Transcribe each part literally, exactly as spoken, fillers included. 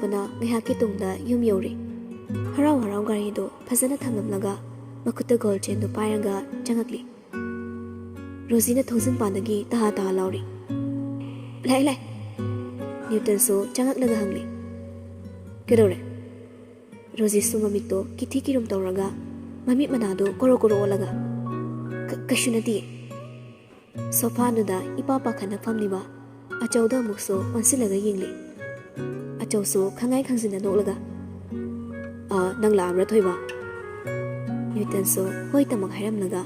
ꯄꯅ ꯉꯥꯏꯍꯥꯛꯀꯤ ꯇꯨꯡꯗ ꯌꯨꯝ ꯌꯧꯔꯦ꯫ ꯍꯔꯥꯎ ꯍꯔꯥꯎ ꯒꯥꯔꯤꯗꯨ ꯐꯖꯅ ꯊꯝꯂꯝꯂꯒ ꯃꯈꯨꯠꯇ ꯒꯣꯜ ꯆꯦꯟꯗꯨ ꯄꯥꯏꯔꯒ ꯆꯪꯉꯛꯂꯤ꯫ ꯔꯣꯖꯤꯅ ꯊꯣꯡꯖꯤꯟꯄꯥꯟꯗꯒꯤ ꯇꯍꯥ ꯇꯍꯥ ꯂꯥꯎꯔꯤ꯫ "ꯂꯥꯛꯑꯦ, ꯂꯥꯛꯑꯦ?" ꯅ꯭ꯌꯨꯇꯟꯁꯨ ꯆꯪꯉꯛꯂꯒ ꯍꯪꯂꯤ꯫ "ꯀꯩꯗꯧꯔꯦ?" ꯔꯣꯖꯤꯁꯨ ꯃꯃꯤꯠꯇꯣ ꯀꯤꯊꯤ ꯀꯤꯔꯨꯝ ꯇꯧꯔꯒ ꯃꯃꯤꯠ ꯃꯅꯥꯗꯣ ꯀꯣꯔꯣ ꯀꯣꯔꯣ ꯑꯣꯜꯂꯒ, "ꯀ-, ꯀꯩꯁꯨ ꯅꯠꯇꯤꯌꯦ꯫" ꯁꯣꯐꯥꯗꯨꯗ ꯏꯄꯥ ꯄꯥꯈꯠꯅ ꯐꯝꯂꯤꯕ ꯑꯆꯧꯗ ꯑꯃꯨꯛꯁꯨ ꯑꯣꯟꯁꯤꯜꯂꯒ ꯌꯦꯡꯂꯤ꯫ ꯑꯆꯧꯁꯨ ꯈꯪꯉꯥꯏ ꯈꯪꯖꯤꯟꯅ ꯅꯣꯛꯂꯒ, "ꯑ, ꯅꯪ ꯂꯥꯛꯑꯕ꯭ꯔꯥ ꯊꯣꯏꯕ?" ꯅ꯭ꯌꯨꯇꯟꯁꯨ ꯍꯣꯏ ꯇꯃꯛ ꯍꯥꯏꯔꯝꯂꯒ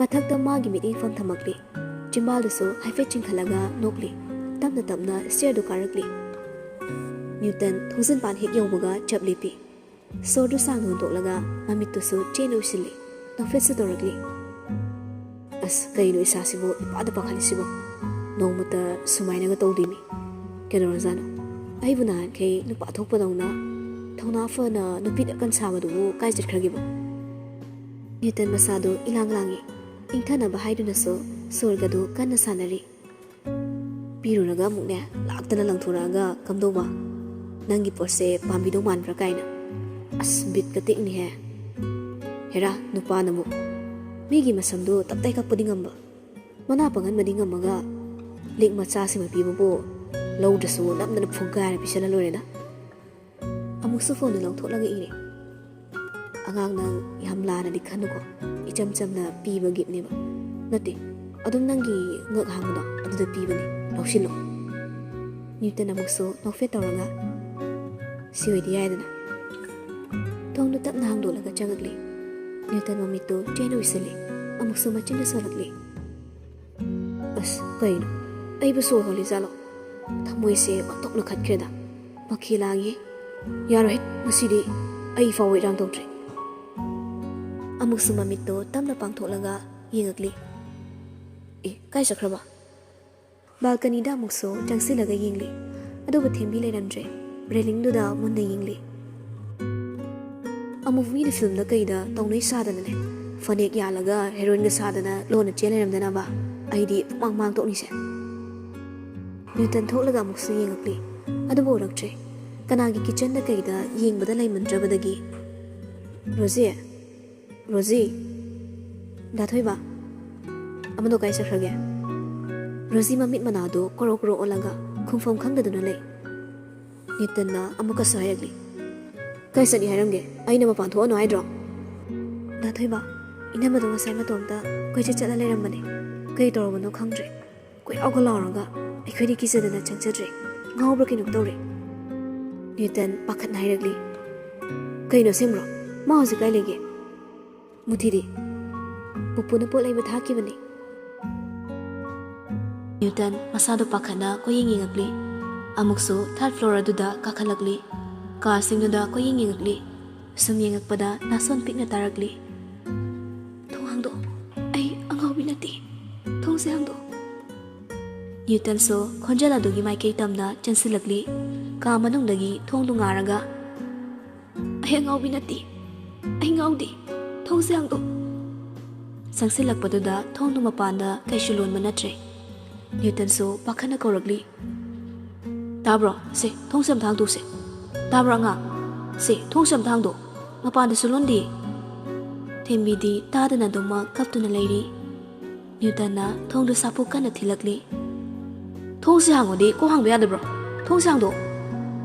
ꯃꯊꯛꯇ ꯃꯥꯒꯤ ꯃꯤꯠꯌꯦꯡꯐꯝ ꯊꯝꯃꯛꯂꯤ꯫ ꯆꯤꯝꯕꯥꯜꯗꯨꯁꯨ ꯍꯥꯏꯐꯦꯠ ꯆꯤꯡꯈꯠꯂꯒ ꯅꯣꯛꯂꯤ꯫ ꯇꯞꯅ ꯇꯞꯅ ꯁ꯭ꯇꯦꯌꯔꯗꯨ ꯀꯥꯔꯛꯂꯤ꯫ ꯅ꯭ꯌꯨꯇꯟ ꯊꯣꯡꯖꯤꯟꯄꯥꯟ ꯍꯦꯛ ꯌꯧꯕꯒ ꯆꯞ ꯂꯦꯞꯄꯤ꯫ ꯁꯣꯔꯗꯨ ꯁꯥꯡꯅ ꯍꯣꯟꯗꯣꯛꯂꯒ ꯃꯃꯤꯠꯇꯨꯁꯨ ꯆꯦꯠꯅ ꯎꯏꯁꯤꯜꯂꯤ꯫ ꯅꯣꯛꯐꯦꯠꯁꯨ ꯇꯧꯔꯛꯂꯤ꯫ "ꯑꯁ, ꯀꯩꯅꯣ ꯏꯁꯥꯁꯤꯕꯨ ꯏꯄꯥꯗ ꯄꯥꯈꯠꯂꯤꯁꯤꯕꯣ? ꯅꯣꯡꯃꯇ ꯁꯨꯃꯥꯏꯅꯒ ꯇꯧꯗꯦꯃꯤ꯫ ꯀꯩꯗꯧꯔꯖꯥꯠꯅꯣ? ꯑꯩꯕꯨ ꯅꯍꯥꯟꯈꯩ ꯅꯨꯄꯥ ꯊꯣꯛꯄꯗꯧꯅ ꯊꯧꯅꯥ ꯐꯅ ꯅꯨꯄꯤ ꯅꯀꯟ ꯁꯥꯕꯗꯨꯕꯨ ꯀꯥꯏ ꯆꯠꯈ꯭ꯔꯒꯦꯕ?" ꯅ꯭ꯌꯨꯇꯟ ꯃꯁꯥꯗꯨ ꯏꯂꯥꯡ ꯂꯥꯡꯉꯤ꯫ ꯏꯪꯊꯅꯕ ꯍꯥꯏꯗꯨꯅꯁꯨ ꯁꯣꯔꯒꯗꯨ ꯀꯟꯅ ꯁꯥꯟꯅꯔꯤ꯫ "ꯄꯤꯔꯨꯔꯒ ꯑꯃꯨꯛꯅꯦ, ꯂꯥꯛꯇꯅ ꯂꯪꯊꯣꯔꯛꯑꯒ ꯀꯝꯗꯧꯕ? ꯅꯪꯒꯤ ꯄꯣꯠꯁꯦ ꯄꯥꯝꯕꯤꯗꯧ ꯃꯥꯟꯕ꯭ꯔꯥ?" ꯀꯥꯏꯅ꯫ ꯑꯁ, ꯕꯤꯠꯀ ꯇꯦꯛꯅꯤꯍꯦ꯫ ꯍꯦꯔꯥ, ꯅꯨꯄꯥꯅꯕꯨ꯫ ꯃꯤꯒꯤ ꯃꯁꯝꯗꯨ ꯇꯞꯇꯥꯏ ꯀꯛꯄꯗꯤ ꯉꯝꯕ, ꯃꯅꯥ ꯄꯪꯍꯟꯕꯗꯤ ꯉꯝꯃꯒ, ꯂꯤꯛ ꯃꯆꯥꯁꯤꯃ ꯄꯤꯕꯕꯨ ꯂꯧꯗ꯭ꯔꯁꯨ ꯅꯝꯗꯅ ꯐꯨꯒꯥꯏꯔ ꯄꯤꯁꯜꯂ ꯂꯣꯏꯔꯦꯗ꯫ ꯑꯃꯨꯛꯁꯨ ꯐꯣꯟꯗꯨ ꯂꯧꯊꯣꯛꯂꯒ ꯏꯔꯦ꯫ "ꯑꯉꯥꯡ, ꯅꯪ ꯌꯥꯝ ꯂꯥꯟꯅꯗꯤ ꯈꯟꯅꯨꯀꯣ꯫ ꯏꯆꯝ ꯆꯝꯅ ꯄꯤꯕ ꯒꯤꯐꯅꯦꯕ꯫ ꯅꯠꯇꯦ, ꯑꯗꯨꯝ ꯅꯪꯒꯤ ꯉꯛ ꯍꯥꯡꯕꯗꯣ ꯑꯗꯨꯗ ꯄꯤꯕꯅꯦ꯫ ꯂꯧꯁꯤꯜꯂꯣ꯫" ꯅ꯭ꯌꯨꯇꯟ ꯑꯃꯨꯛꯁꯨ ꯅꯣꯛꯐꯦꯠ ꯇꯧꯔꯒ, "ꯁꯤ ꯑꯣꯏꯗꯤ ꯌꯥꯏꯗꯅ꯫" ꯊꯣꯡꯗꯨ ꯇꯞꯅ ꯍꯥꯡꯗꯣꯛꯂꯒ ꯆꯪꯉꯛꯂꯤ꯫ ꯅ꯭ꯌꯨꯇꯟ ꯃꯃꯤꯠꯇꯨ ꯆꯦꯠꯅ ꯎꯏꯁꯤꯜꯂꯤ꯫ ꯑꯃꯨꯛꯁꯨ ꯃꯆꯤꯟꯗ ꯁꯣꯜꯂꯛꯂꯤ꯫ "ꯑꯁ, ꯀꯩꯅꯣ? ꯑꯩꯕꯨ ꯁꯣꯔ ꯍꯣꯜꯂꯤꯖꯥꯠꯂꯣ? ꯊꯃꯣꯏꯁꯦ ꯑꯣꯟꯊꯣꯛꯅ ꯈꯠꯈ꯭ꯔꯦꯗ꯫ ꯃꯈꯦ ꯂꯥꯡꯉꯤ꯫ ꯌꯥꯔꯣꯏ, ꯉꯁꯤꯗꯤ ꯑꯩ ꯐꯥꯎꯕ ꯏꯔꯥꯡ ꯇꯧꯗ꯭ꯔꯦ꯫" ꯑꯃꯨꯛꯁꯨ ꯃꯃꯤꯠꯇꯣ ꯇꯞꯅ ꯄꯥꯡꯊꯣꯛꯂꯒ ꯌꯦꯡꯉꯛꯂꯤ꯫ "ꯑꯦ, ꯀꯥꯏ ꯆꯠꯈ꯭ꯔꯕ?" ꯕꯥꯜꯀꯅꯤꯗ ꯑꯃꯨꯛꯁꯨ ꯆꯪꯁꯤꯜꯂꯒ ꯌꯦꯡꯂꯤ꯫ ꯑꯗꯨꯕꯨ ꯊꯦꯝꯕꯤ ꯂꯩꯔꯝꯗ꯭ꯔꯦ꯫ ꯔꯦꯂꯤꯡꯗꯨꯗ ꯃꯨꯟꯅ ꯌꯦꯡꯂꯤ꯫ "ꯑꯃꯨꯛ ꯃꯤꯅ ꯐꯤꯜꯝꯗ ꯀꯩꯗ ꯇꯧꯅꯩ ꯁꯥꯗꯅꯅꯦ, ꯐꯅꯦꯛ ꯌꯥꯜꯂꯒ ꯍꯦꯔꯣꯏꯟꯒ ꯁꯥꯗꯅ ꯂꯣꯟꯅ ꯆꯦꯟ ꯂꯩꯔꯝꯗꯅꯕ, ꯑꯩꯗꯤ ꯄꯨꯡꯃꯥꯡ ꯃꯥꯡ ꯇꯣꯛꯅꯤꯁꯦ꯫" ꯅ꯭ꯌꯨꯇꯟ ꯊꯣꯛꯂꯒ ꯑꯃꯨꯛꯁꯨ ꯌꯦꯡꯉꯛꯂꯤ꯫ ꯑꯗꯨꯕꯨ ꯎꯔꯛꯇ꯭ꯔꯦ꯫ ꯀꯅꯥꯒꯤ ꯀꯤꯠꯆꯟꯗ ꯀꯩꯗ ꯌꯦꯡꯕꯗ ꯂꯩꯃꯟꯗ꯭ꯔꯕꯗꯒꯤ, "ꯔꯣꯖꯤ, ꯔꯣꯖꯤ, ꯗꯥ ꯊꯣꯏꯕ, ꯑꯃꯗꯣ ꯀꯥꯏ ꯆꯠꯈ꯭ꯔꯒꯦ?" ꯔꯣꯖꯤ ꯃꯃꯤꯠ ꯃꯅꯥꯗꯣ ꯀꯣꯔꯣ ꯀꯣꯔꯣ ꯑꯣꯜꯂꯒ ꯈꯨꯝꯐꯝ ꯈꯪꯗꯗꯨꯅ ꯂꯩ꯫ ꯅ꯭ꯌꯨꯇꯟꯅ ꯑꯃꯨꯛꯀꯁꯨ ꯍꯥꯏꯔꯛꯂꯤ, "ꯀꯥꯏ ꯆꯠꯅꯤ ꯍꯥꯏꯔꯝꯒꯦ? ꯑꯩꯅ ꯃꯄꯥꯟ ꯊꯣꯛꯑꯅꯨ ꯍꯥꯏꯗ꯭ꯔꯣ?" "ꯗꯥ ꯊꯣꯏꯕ, ꯏꯅꯝꯃꯗꯣ ꯉꯁꯥꯏ ꯃꯇꯣꯝꯇ ꯀꯣꯏꯆꯠ ꯆꯠꯂ ꯂꯩꯔꯝꯕꯅꯦ꯫ ꯀꯩ ꯇꯧꯔꯕꯅꯣ ꯈꯪꯗ꯭ꯔꯦ꯫ ꯀꯣꯏꯂꯥꯎꯒ ꯂꯥꯎꯔꯒ ꯑꯩꯈꯣꯏꯗꯤ ꯀꯤꯖꯗꯅ ꯆꯪꯖꯗ꯭ꯔꯦ꯫ ꯉꯥꯎꯕ꯭ꯔꯥ ꯀꯩꯅꯣꯝ ꯇꯧꯔꯦ꯫" ꯅ꯭ꯌꯨꯇꯟ ꯄꯥꯈꯠꯅ ꯍꯥꯏꯔꯛꯂꯤ, "ꯀꯩꯅꯣ ꯑꯁꯦꯡꯕ꯭ꯔꯣ? ꯃꯥ ꯍꯧꯖꯤꯛ ꯀꯥꯏ ꯂꯩꯒꯦ?" "ꯃꯨꯊꯤꯗꯤ ꯄꯨꯄꯨꯅ ꯄꯣꯠ ꯂꯩꯕ ꯊꯥꯈꯤꯕꯅꯤ꯫" ꯅ꯭ꯌꯨꯇꯟ ꯃꯁꯥꯗꯣ ꯄꯥꯈꯠꯅ ꯀꯣꯏꯌꯦꯡ ꯌꯦꯡꯉꯛꯂꯤ꯫ ꯑꯃꯨꯛꯁꯨ ꯊꯥꯔꯠ ꯐ꯭ꯂꯣꯔ ꯑꯗꯨꯗ ꯀꯥꯈꯠꯂꯛꯂꯤ꯫ ꯀꯥꯔꯁꯤꯡꯗꯨꯗ ꯀꯣꯏꯌꯦꯡ ꯌꯦꯡꯉꯛꯂꯤ꯫ ꯁꯨꯝ ꯌꯦꯡꯉꯛꯄꯗ ꯅꯥꯁꯣꯟ ꯄꯤꯛꯅ ꯇꯥꯔꯛꯂꯤ, "ꯊꯣꯡ ꯍꯥꯡꯗꯣꯛꯑꯣ꯫ ꯑꯩ ꯑꯉꯥꯎꯕꯤ ꯅꯠꯇꯦ꯫ ꯊꯣꯡꯁꯦ ꯍꯥꯡꯗꯣꯛꯑꯣ꯫" ꯅ꯭ꯌꯨꯇꯟꯁꯨ ꯈꯣꯟꯖꯦꯜ ꯑꯗꯨꯒꯤ ꯃꯥꯏꯀꯩ ꯇꯝꯅ ꯆꯦꯟꯁꯤꯜꯂꯛꯂꯤ꯫ ꯀꯥ ꯃꯅꯨꯡꯗꯒꯤ ꯊꯣꯡꯗꯨ ꯉꯥꯔꯒ, "ꯑꯩ ꯑꯉꯥꯎꯕꯤ ꯅꯠꯇꯦ꯫ ꯑꯩ ꯉꯥꯎꯗꯦ꯫ ꯊꯣꯡꯁꯦ ꯍꯥꯡꯗꯣꯛꯑꯣ꯫" ꯆꯪꯁꯤꯜꯂꯛꯄꯗꯨꯗ ꯊꯣꯡꯗꯨ ꯃꯄꯥꯟꯗ ꯀꯩꯁꯨ ꯂꯣꯟꯕ ꯅꯠꯇ꯭ꯔꯦ꯫ ꯅ꯭ꯌꯨꯇꯟꯁꯨ ꯄꯥꯈꯠꯅ ꯀꯧꯔꯛꯂꯤ, "ꯇꯥꯕ꯭ꯔꯣ? ꯁꯦ, ꯊꯣꯡꯁꯦ ꯑꯝꯇ ꯍꯥꯡꯗꯣꯛꯁꯦ꯫ ꯇꯥꯕ꯭ꯔꯣ ꯑꯉꯥꯡ? ꯁꯦ, ꯊꯣꯡꯁꯦ ꯑꯝꯇ ꯍꯥꯡꯗꯣꯛ꯫ ꯃꯄꯥꯟꯗꯁꯨ ꯂꯣꯟꯗꯦ꯫" ꯊꯦꯝꯕꯤꯗꯤ ꯇꯥꯗꯅ ꯑꯗꯨꯃꯛ ꯀꯞꯇꯨꯅ ꯂꯩꯔꯤ꯫ ꯅ꯭ꯌꯨꯇꯟꯅ ꯊꯣꯡꯗꯨ ꯁꯥꯄꯣꯛ ꯀꯟꯅ ꯊꯤꯜꯂꯛꯂꯤ꯫ "ꯊꯣꯡꯁꯦ ꯍꯥꯡꯉꯣꯗꯤ ꯀꯣꯛ ꯍꯥꯡꯕ ꯌꯥꯗꯕ꯭ꯔꯣ? ꯊꯣꯡꯁꯦ ꯍꯥꯡꯗꯣꯛ꯫"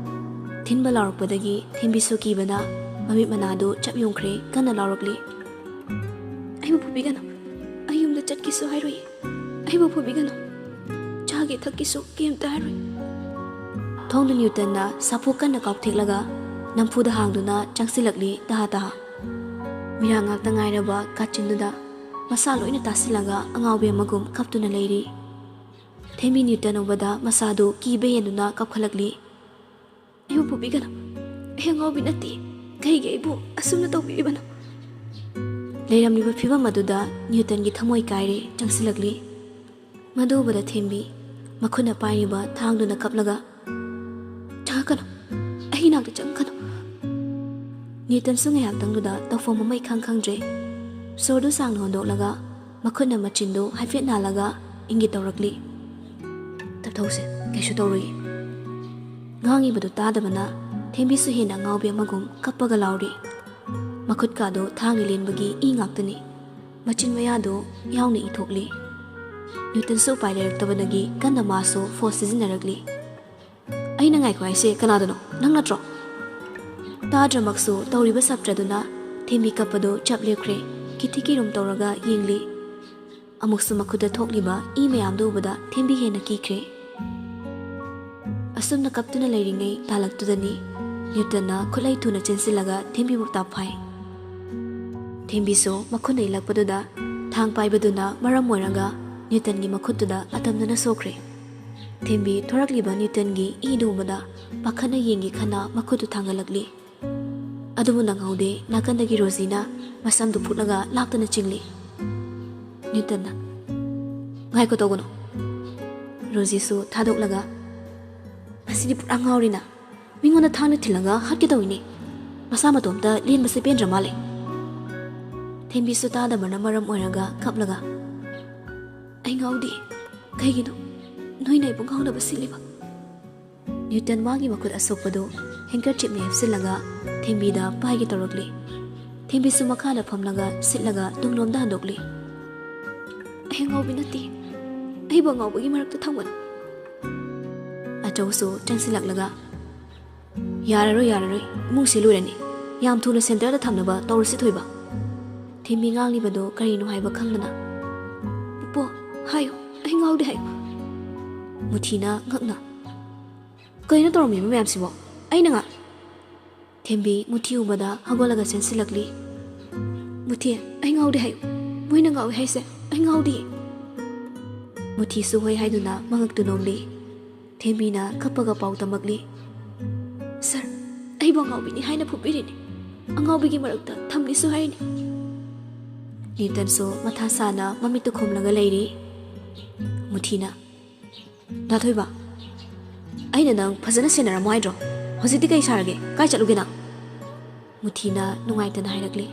ꯊꯤꯟꯕ ꯂꯥꯎꯔꯛꯄꯗꯒꯤ ꯊꯦꯝꯕꯤꯁꯨ ꯀꯤꯕꯅ ꯃꯃꯤꯠ ꯃꯅꯥꯗꯨ ꯆꯞ ꯌꯨꯡꯈ꯭ꯔꯦ, ꯀꯟꯅ ꯂꯥꯎꯔꯛꯂꯤ, "ꯑꯩꯕꯨ ꯐꯨꯕꯤꯒꯅꯨ꯫ ꯑꯩ ꯌꯨꯝꯗ ꯆꯠꯀꯦꯁꯨ ꯍꯥꯏꯔꯣꯏꯌꯦ꯫ ꯑꯩꯕꯨ ꯐꯨꯕꯤꯒꯅꯨ꯫ ꯆꯥꯒꯦ ꯊꯛꯀꯦꯁꯨ ꯀꯩꯝꯇ ꯍꯥꯏꯔꯣꯏ꯫" ꯊꯣꯡꯗꯨ ꯅ꯭ꯌꯨꯇꯟꯅ ꯁꯥꯐꯨ ꯀꯟꯅ ꯀꯥꯎꯊꯦꯛꯂꯒ ꯅꯝꯐꯨꯗ ꯍꯥꯡꯗꯨꯅ ꯆꯪꯁꯤꯜꯂꯛꯂꯤ ꯇꯍꯥ ꯇꯍꯥ꯫ ꯃꯤꯔꯥꯡ ꯉꯥꯛꯇ ꯉꯥꯏꯔꯕ ꯀꯥꯆꯤꯟꯗꯨꯗ ꯃꯁꯥ ꯂꯣꯏꯅ ꯇꯥꯁꯤꯜꯂꯒ ꯑꯉꯥꯎꯕꯤ ꯑꯃꯒꯨꯝ ꯀꯞꯇꯨꯅ ꯂꯩꯔꯤ꯫ ꯊꯦꯝꯕꯤ ꯅ꯭ꯌꯨꯇꯟ ꯎꯕꯗ ꯃꯁꯥꯗꯨ ꯀꯤꯕ ꯍꯦꯟꯗꯨꯅ ꯀꯞꯈꯠꯂꯛꯂꯤ꯫ "ꯑꯩꯕꯨ ꯐꯨꯕꯤꯒꯅꯨ꯫ ꯑꯩ ꯑꯉꯥꯎꯕꯤ ꯅꯠꯇꯦ꯫ ꯀꯩꯒꯤ ꯑꯩꯕꯨ ꯑꯁꯨꯝꯅ ꯇꯧꯕꯤꯔꯤꯕꯅꯣ?" ꯂꯩꯔꯝꯂꯤꯕ ꯐꯤꯕꯝ ꯑꯗꯨꯗ ꯅ꯭ꯌꯨꯇꯟꯒꯤ ꯊꯃꯣꯏ ꯀꯥꯏꯔꯦ, ꯆꯪꯁꯤꯜꯂꯛꯂꯤ꯫ ꯃꯗꯨ ꯎꯕꯗ ꯊꯦꯝꯕꯤ ꯃꯈꯨꯠꯅ ꯄꯥꯏꯔꯤꯕ ꯊꯥꯡꯗꯨꯅ ꯀꯞꯂꯒ, "ꯆꯪꯉꯛꯀꯅꯨ, ꯑꯩ ꯏꯅꯥꯛꯇ ꯆꯪꯉꯛꯀꯅꯨ꯫" ꯅ꯭ꯌꯨꯇꯟꯁꯨ ꯉꯥꯏꯍꯥꯛꯇꯪꯗꯨꯗ ꯇꯧꯐꯝ ꯑꯃ ꯏꯈꯪ ꯈꯪꯗ꯭ꯔꯦ꯫ ꯁꯣꯔꯗꯨ ꯁꯥꯡꯅ ꯍꯣꯟꯗꯣꯛꯂꯒ ꯃꯈꯨꯠꯅ ꯃꯆꯤꯟꯗꯨ ꯍꯥꯏꯐꯦꯠ ꯅꯥꯜꯂꯒ ꯏꯪꯒꯤꯠ ꯇꯧꯔꯛꯂꯤ꯫ "ꯇꯞꯊꯧꯁꯦ, ꯀꯩꯁꯨ ꯇꯧꯔꯣꯏꯌꯦ꯫" ꯉꯥꯡꯉꯤꯕꯗꯨ ꯇꯥꯗꯕꯅ ꯊꯦꯝꯕꯤꯁꯨ ꯍꯦꯟꯅ ꯉꯥꯎꯕꯤ ꯑꯃꯒꯨꯝ ꯀꯞꯄꯒ ꯂꯥꯎꯔꯤ꯫ ꯃꯈꯨꯠꯀꯥꯗꯨ ꯊꯥꯡꯅ ꯂꯦꯟꯕꯒꯤ ꯏ ꯉꯥꯛꯇꯅꯤ꯫ ꯃꯆꯤꯟ ꯃꯌꯥꯗꯨ ꯌꯥꯎꯅ ꯏ ꯊꯣꯛꯂꯤ꯫ ꯅ꯭ꯌꯨꯇꯟꯁꯨ ꯎꯄꯥꯏ ꯂꯩꯔꯛꯇꯕꯗꯒꯤ ꯀꯟꯅ ꯃꯥꯁꯨ ꯐꯣꯔꯁ ꯁꯤꯖꯤꯟꯅꯔꯛꯂꯤ꯫ "ꯑꯩꯅ ꯉꯥꯏꯈꯣ ꯍꯥꯏꯁꯦ ꯀꯅꯥꯗꯅꯣ? ꯅꯪ ꯅꯠꯇ꯭ꯔꯣ?" ꯇꯥꯗ꯭ꯔꯃꯛꯁꯨ ꯇꯧꯔꯤꯕ ꯁꯥꯇ꯭ꯔꯗꯨꯅ ꯊꯦꯝꯕꯤ ꯀꯞꯄꯗꯨ ꯆꯞ ꯂꯦꯞꯈ꯭ꯔꯦ꯫ ꯀꯤꯊꯤ ꯀꯤꯔꯨꯝ ꯇꯧꯔꯒ ꯌꯦꯡꯂꯤ꯫ ꯑꯃꯨꯛꯁꯨ ꯃꯈꯨꯠꯇ ꯊꯣꯛꯂꯤꯕ ꯏ ꯃꯌꯥꯝꯗꯨ ꯎꯕꯗ ꯊꯦꯝꯕꯤ ꯍꯦꯟꯅ ꯀꯤꯈ꯭ꯔꯦ꯫ ꯑꯁꯨꯝꯅ ꯀꯞꯇꯨꯅ ꯂꯩꯔꯤꯉꯩ ꯇꯥꯂꯛꯇꯨꯗꯅꯤ ꯅ꯭ꯌꯨꯇꯟꯅ ꯈꯨꯠꯂꯩ ꯊꯨꯅ ꯆꯦꯟꯁꯤꯜꯂꯒ ꯊꯦꯝꯕꯤꯕꯨ ꯇꯥꯞ ꯐꯥꯏ꯫ ꯊꯦꯝꯕꯤꯁꯨ ꯃꯈꯨꯠꯅ ꯏꯜꯂꯛꯄꯗꯨꯗ ꯊꯥꯡ ꯄꯥꯏꯕꯗꯨꯅ ꯃꯔꯝ ꯑꯣꯏꯔꯒ ꯅ꯭ꯌꯨꯇꯟꯒꯤ ꯃꯈꯨꯠꯇꯨꯗ ꯑꯇꯝꯅꯅ ꯁꯣꯛꯈ꯭ꯔꯦ꯫ ꯊꯦꯝꯕꯤ ꯊꯣꯔꯛꯂꯤꯕ ꯅ꯭ꯌꯨꯇꯟꯒꯤ ꯏꯗꯨ ꯎꯕꯗ ꯄꯥꯈꯠꯅ ꯌꯦꯡꯒꯦ ꯈꯟꯅ ꯃꯈꯨꯠꯇꯨ ꯊꯥꯡꯒꯠꯂꯛꯂꯤ꯫ ꯑꯗꯨꯕꯨ ꯅꯪꯍꯧꯗꯦ, ꯅꯥꯀꯟꯗꯒꯤ ꯔꯣꯖꯤꯅ ꯃꯁꯝꯗꯨ ꯐꯨꯠꯂꯒ ꯂꯥꯛꯇꯅ ꯆꯤꯡꯂꯤ꯫ ꯅ꯭ꯌꯨꯇꯟꯅ, "ꯉꯥꯏꯈꯣ ꯇꯧꯒꯅꯨ!" ꯔꯣꯖꯤꯁꯨ ꯊꯥꯗꯣꯛꯂꯒ, "ꯃꯁꯤꯗꯤ ꯄꯨꯔꯥ ꯉꯥꯎꯔꯤꯅ, ꯃꯤꯉꯣꯟꯗ ꯊꯥꯡꯅ ꯊꯤꯜꯂꯒ ꯍꯥꯠꯀꯦ ꯇꯧꯏꯅꯦ꯫ ꯃꯁꯥ ꯃꯇꯣꯝꯇ ꯂꯦꯟꯕꯁꯦ ꯄꯦꯟꯗ꯭ꯔ ꯃꯥꯜꯂꯦ꯫" ꯊꯦꯝꯕꯤꯁꯨ ꯇꯥꯗꯕꯅ ꯃꯔꯝ ꯑꯣꯏꯔꯒ ꯀꯞꯂꯒ, "ꯑꯩ ꯉꯥꯎꯗꯦ꯫ ꯀꯩꯒꯤꯅꯣ ꯅꯣꯏꯅ ꯑꯩꯕꯨ ꯉꯥꯎꯅꯕ ꯁꯤꯜꯂꯤꯕ?" ꯅ꯭ꯌꯨꯇꯟ ꯃꯥꯒꯤ ꯃꯈꯨꯠ ꯑꯁꯣꯛꯄꯗꯨ ꯍꯦꯡꯀꯔꯆꯤꯞꯅ ꯌꯦꯞꯁꯤꯜꯂꯒ ꯊꯦꯝꯕꯤꯗ ꯄꯥꯏꯒꯦ ꯇꯧꯔꯛꯂꯤ꯫ ꯊꯦꯝꯕꯤꯁꯨ ꯃꯈꯥꯗ ꯐꯝꯂꯒ ꯁꯤꯠꯂꯒ ꯇꯨꯡꯂꯣꯝꯗ ꯍꯟꯗꯣꯛꯂꯤ꯫ "ꯑꯩ ꯑꯉꯥꯎꯕꯤ ꯅꯠꯇꯦ꯫ ꯑꯩꯕꯨ ꯑꯉꯥꯎꯕꯒꯤ ꯃꯔꯛꯇ ꯊꯝꯒꯅꯨ꯫" ꯑꯆꯧꯁꯨ ꯆꯪꯁꯤꯜꯂꯛꯂꯒ, "ꯌꯥꯔꯔꯣꯏ, ꯌꯥꯔꯔꯣꯏ, ꯏꯃꯨꯡꯁꯦ ꯂꯣꯏꯔꯅꯤ꯫ ꯌꯥꯝ ꯊꯨꯅ ꯁꯦꯟꯇꯔꯗ ꯊꯝꯅꯕ ꯇꯧꯔꯁꯤ ꯊꯣꯏꯕ꯫" ꯊꯦꯝꯕꯤ ꯉꯥꯡꯂꯤꯕꯗꯨ ꯀꯔꯤꯅꯣ ꯍꯥꯏꯕ ꯈꯪꯗꯅ, "ꯄꯨꯄꯨ, ꯍꯥꯏꯌꯨ, ꯑꯩ ꯉꯥꯎꯗꯦ ꯍꯥꯏꯌꯨ꯫" ꯃꯨꯊꯤꯅ ꯉꯛꯅ, "ꯀꯩꯅꯣ ꯇꯧꯔꯝꯃꯤꯕ ꯃꯌꯥꯝꯁꯤꯕꯣ? ꯑꯩꯅ ꯉꯥ-" ꯊꯦꯝꯕꯤ ꯃꯨꯊꯤ ꯎꯕꯗ ꯍꯧꯒꯠꯂꯒ ꯆꯦꯟꯁꯤꯜꯂꯛꯂꯤ꯫ "ꯃꯨꯊꯤ, ꯑꯩ ꯉꯥꯎꯗꯦ ꯍꯥꯏꯌꯨ꯫ ꯃꯣꯏꯅ ꯉꯥꯎꯏ ꯍꯥꯏꯁꯦ ꯑꯩ ꯉꯥꯎꯗꯤꯌꯦ꯫" ꯃꯨꯊꯤꯁꯨ ꯍꯣꯏ ꯍꯥꯏꯗꯨꯅ ꯃꯉꯛꯇꯨ ꯅꯣꯝꯂꯤ꯫ ꯊꯦꯝꯕꯤꯅ ꯀꯞꯄꯒ ꯄꯥꯎ ꯇꯝꯃꯛꯂꯤ꯫ "ꯁꯥꯔ, ꯑꯩꯕꯨ ꯑꯉꯥꯎꯕꯤꯅꯤ ꯍꯥꯏꯅ ꯐꯨꯕꯤꯔꯤꯅꯤ꯫ ꯑꯉꯥꯎꯕꯤꯒꯤ ꯃꯔꯛꯇ ꯊꯝꯅꯤꯁꯨ ꯍꯥꯏꯔꯤꯅꯤ꯫" ꯅ꯭ꯌꯨꯇꯟꯁꯨ ꯃꯊꯥ ꯁꯥꯅ ꯃꯃꯤꯠꯇꯨ ꯈꯨꯝꯂꯒ ꯂꯩꯔꯤ꯫ ꯃꯨꯊꯤꯅ, "ꯗꯥ ꯊꯣꯏꯕ, ꯑꯩꯅ ꯅꯪ ꯐꯖꯅ ꯁꯦꯟꯅꯔꯝꯃꯣ ꯍꯥꯏꯗ꯭ꯔꯣ? ꯍꯧꯖꯤꯛꯇꯤ ꯀꯩ ꯁꯥꯔꯒꯦ? ꯀꯥꯏ ꯆꯠꯂꯨꯒꯦ ꯅꯪ?" ꯃꯨꯊꯤꯅ ꯅꯨꯡꯉꯥꯏꯇꯅ ꯍꯥꯏꯔꯛꯂꯤ꯫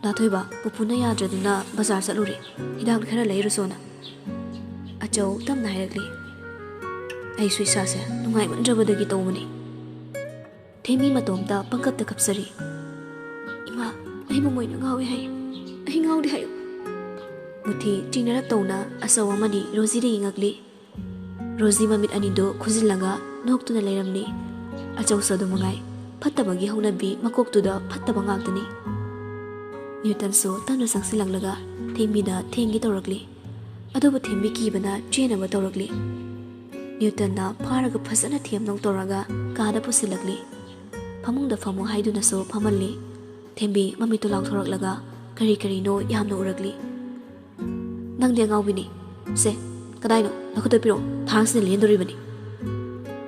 "ꯗꯥ ꯊꯣꯏꯕ, ꯄꯨꯄꯨꯅ ꯌꯥꯗ꯭ꯔꯗꯨꯅ ꯕꯖꯥꯔ ꯆꯠꯂꯨꯔꯦ, ꯍꯤꯗꯥꯛ ꯈꯔ ꯂꯩꯔꯨꯁꯣꯅ꯫" ꯑꯆꯧ ꯇꯞꯅ ꯍꯥꯏꯔꯛꯂꯤ꯫ ꯑꯩꯁꯨ ꯏꯁꯥꯁꯦ ꯅꯨꯡꯉꯥꯏꯃꯟꯗ꯭ꯔꯕꯗꯒꯤ ꯇꯧꯕꯅꯤ꯫ ꯊꯦꯝꯕꯤ ꯃꯇꯣꯝꯇ ꯄꯪꯀꯞꯇ ꯀꯞꯆꯔꯤ꯫ "ꯏꯃꯥ, ꯑꯩꯕꯨ ꯃꯣꯏꯅ ꯉꯥꯎꯏ ꯍꯥꯏ꯫ ꯑꯩ ꯉꯥꯎꯗꯦ ꯍꯥꯏꯌꯨ꯫" ꯃꯨꯊꯤ ꯆꯤꯡꯅꯔꯞ ꯇꯧꯅ ꯑꯆꯧ ꯑꯃꯅꯤ ꯔꯣꯖꯤꯗ ꯌꯦꯡꯉꯛꯂꯤ꯫ ꯔꯣꯖꯤ ꯃꯃꯤꯠ ꯑꯅꯤꯗꯨ ꯈꯨꯖꯤꯜꯂꯒ ꯅꯣꯛꯇꯨꯅ ꯂꯩꯔꯝꯂꯤ꯫ ꯑꯆꯧꯁꯨ ꯑꯗꯨ ꯃꯉꯥꯏ, ꯐꯠꯇꯕꯒꯤ ꯍꯧꯅꯕꯤ ꯃꯀꯣꯛꯇꯨꯗ ꯐꯠꯇꯕ ꯉꯥꯛꯇꯅꯤ꯫ ꯅ꯭ꯌꯨꯇꯟꯁꯨ ꯇꯞꯅ ꯆꯪꯁꯤꯜꯂꯛꯂꯒ ꯊꯦꯝꯕꯤꯗ ꯊꯦꯡꯒꯦ ꯇꯧꯔꯛꯂꯤ꯫ ꯑꯗꯨꯕꯨ ꯊꯦꯝꯕꯤ ꯀꯤꯕꯅ ꯆꯦꯟꯅꯕ ꯇꯧꯔꯛꯂꯤ꯫ ꯅ꯭ꯌꯨꯇꯟꯅ ꯐꯥꯔꯒ ꯐꯖꯅ ꯊꯦꯝꯗꯧ ꯇꯧꯔꯒ ꯀꯥꯗ ꯄꯨꯁꯤꯜꯂꯛꯂꯤ꯫ ꯐꯃꯨꯡꯗ ꯐꯝꯃꯨ ꯍꯥꯏꯗꯨꯅꯁꯨ ꯐꯝꯍꯜꯂꯤ꯫ ꯊꯦꯝꯕꯤ ꯃꯃꯤꯠꯇꯨ ꯂꯥꯎꯊꯣꯔꯛꯂꯒ ꯀꯔꯤ ꯀꯔꯤꯅꯣ ꯌꯥꯝꯅ ꯎꯔꯛꯂꯤ꯫ "ꯅꯪꯗꯤ ꯑꯉꯥꯎꯕꯤꯅꯤ꯫ ꯁꯦ, ꯀꯗꯥꯏꯅꯣ? ꯅꯈꯨꯠꯇ ꯄꯤꯔꯛꯑꯣ, ꯊꯥꯡꯁꯤꯅ ꯂꯦꯟꯗꯣꯔꯤꯕꯅꯤ꯫"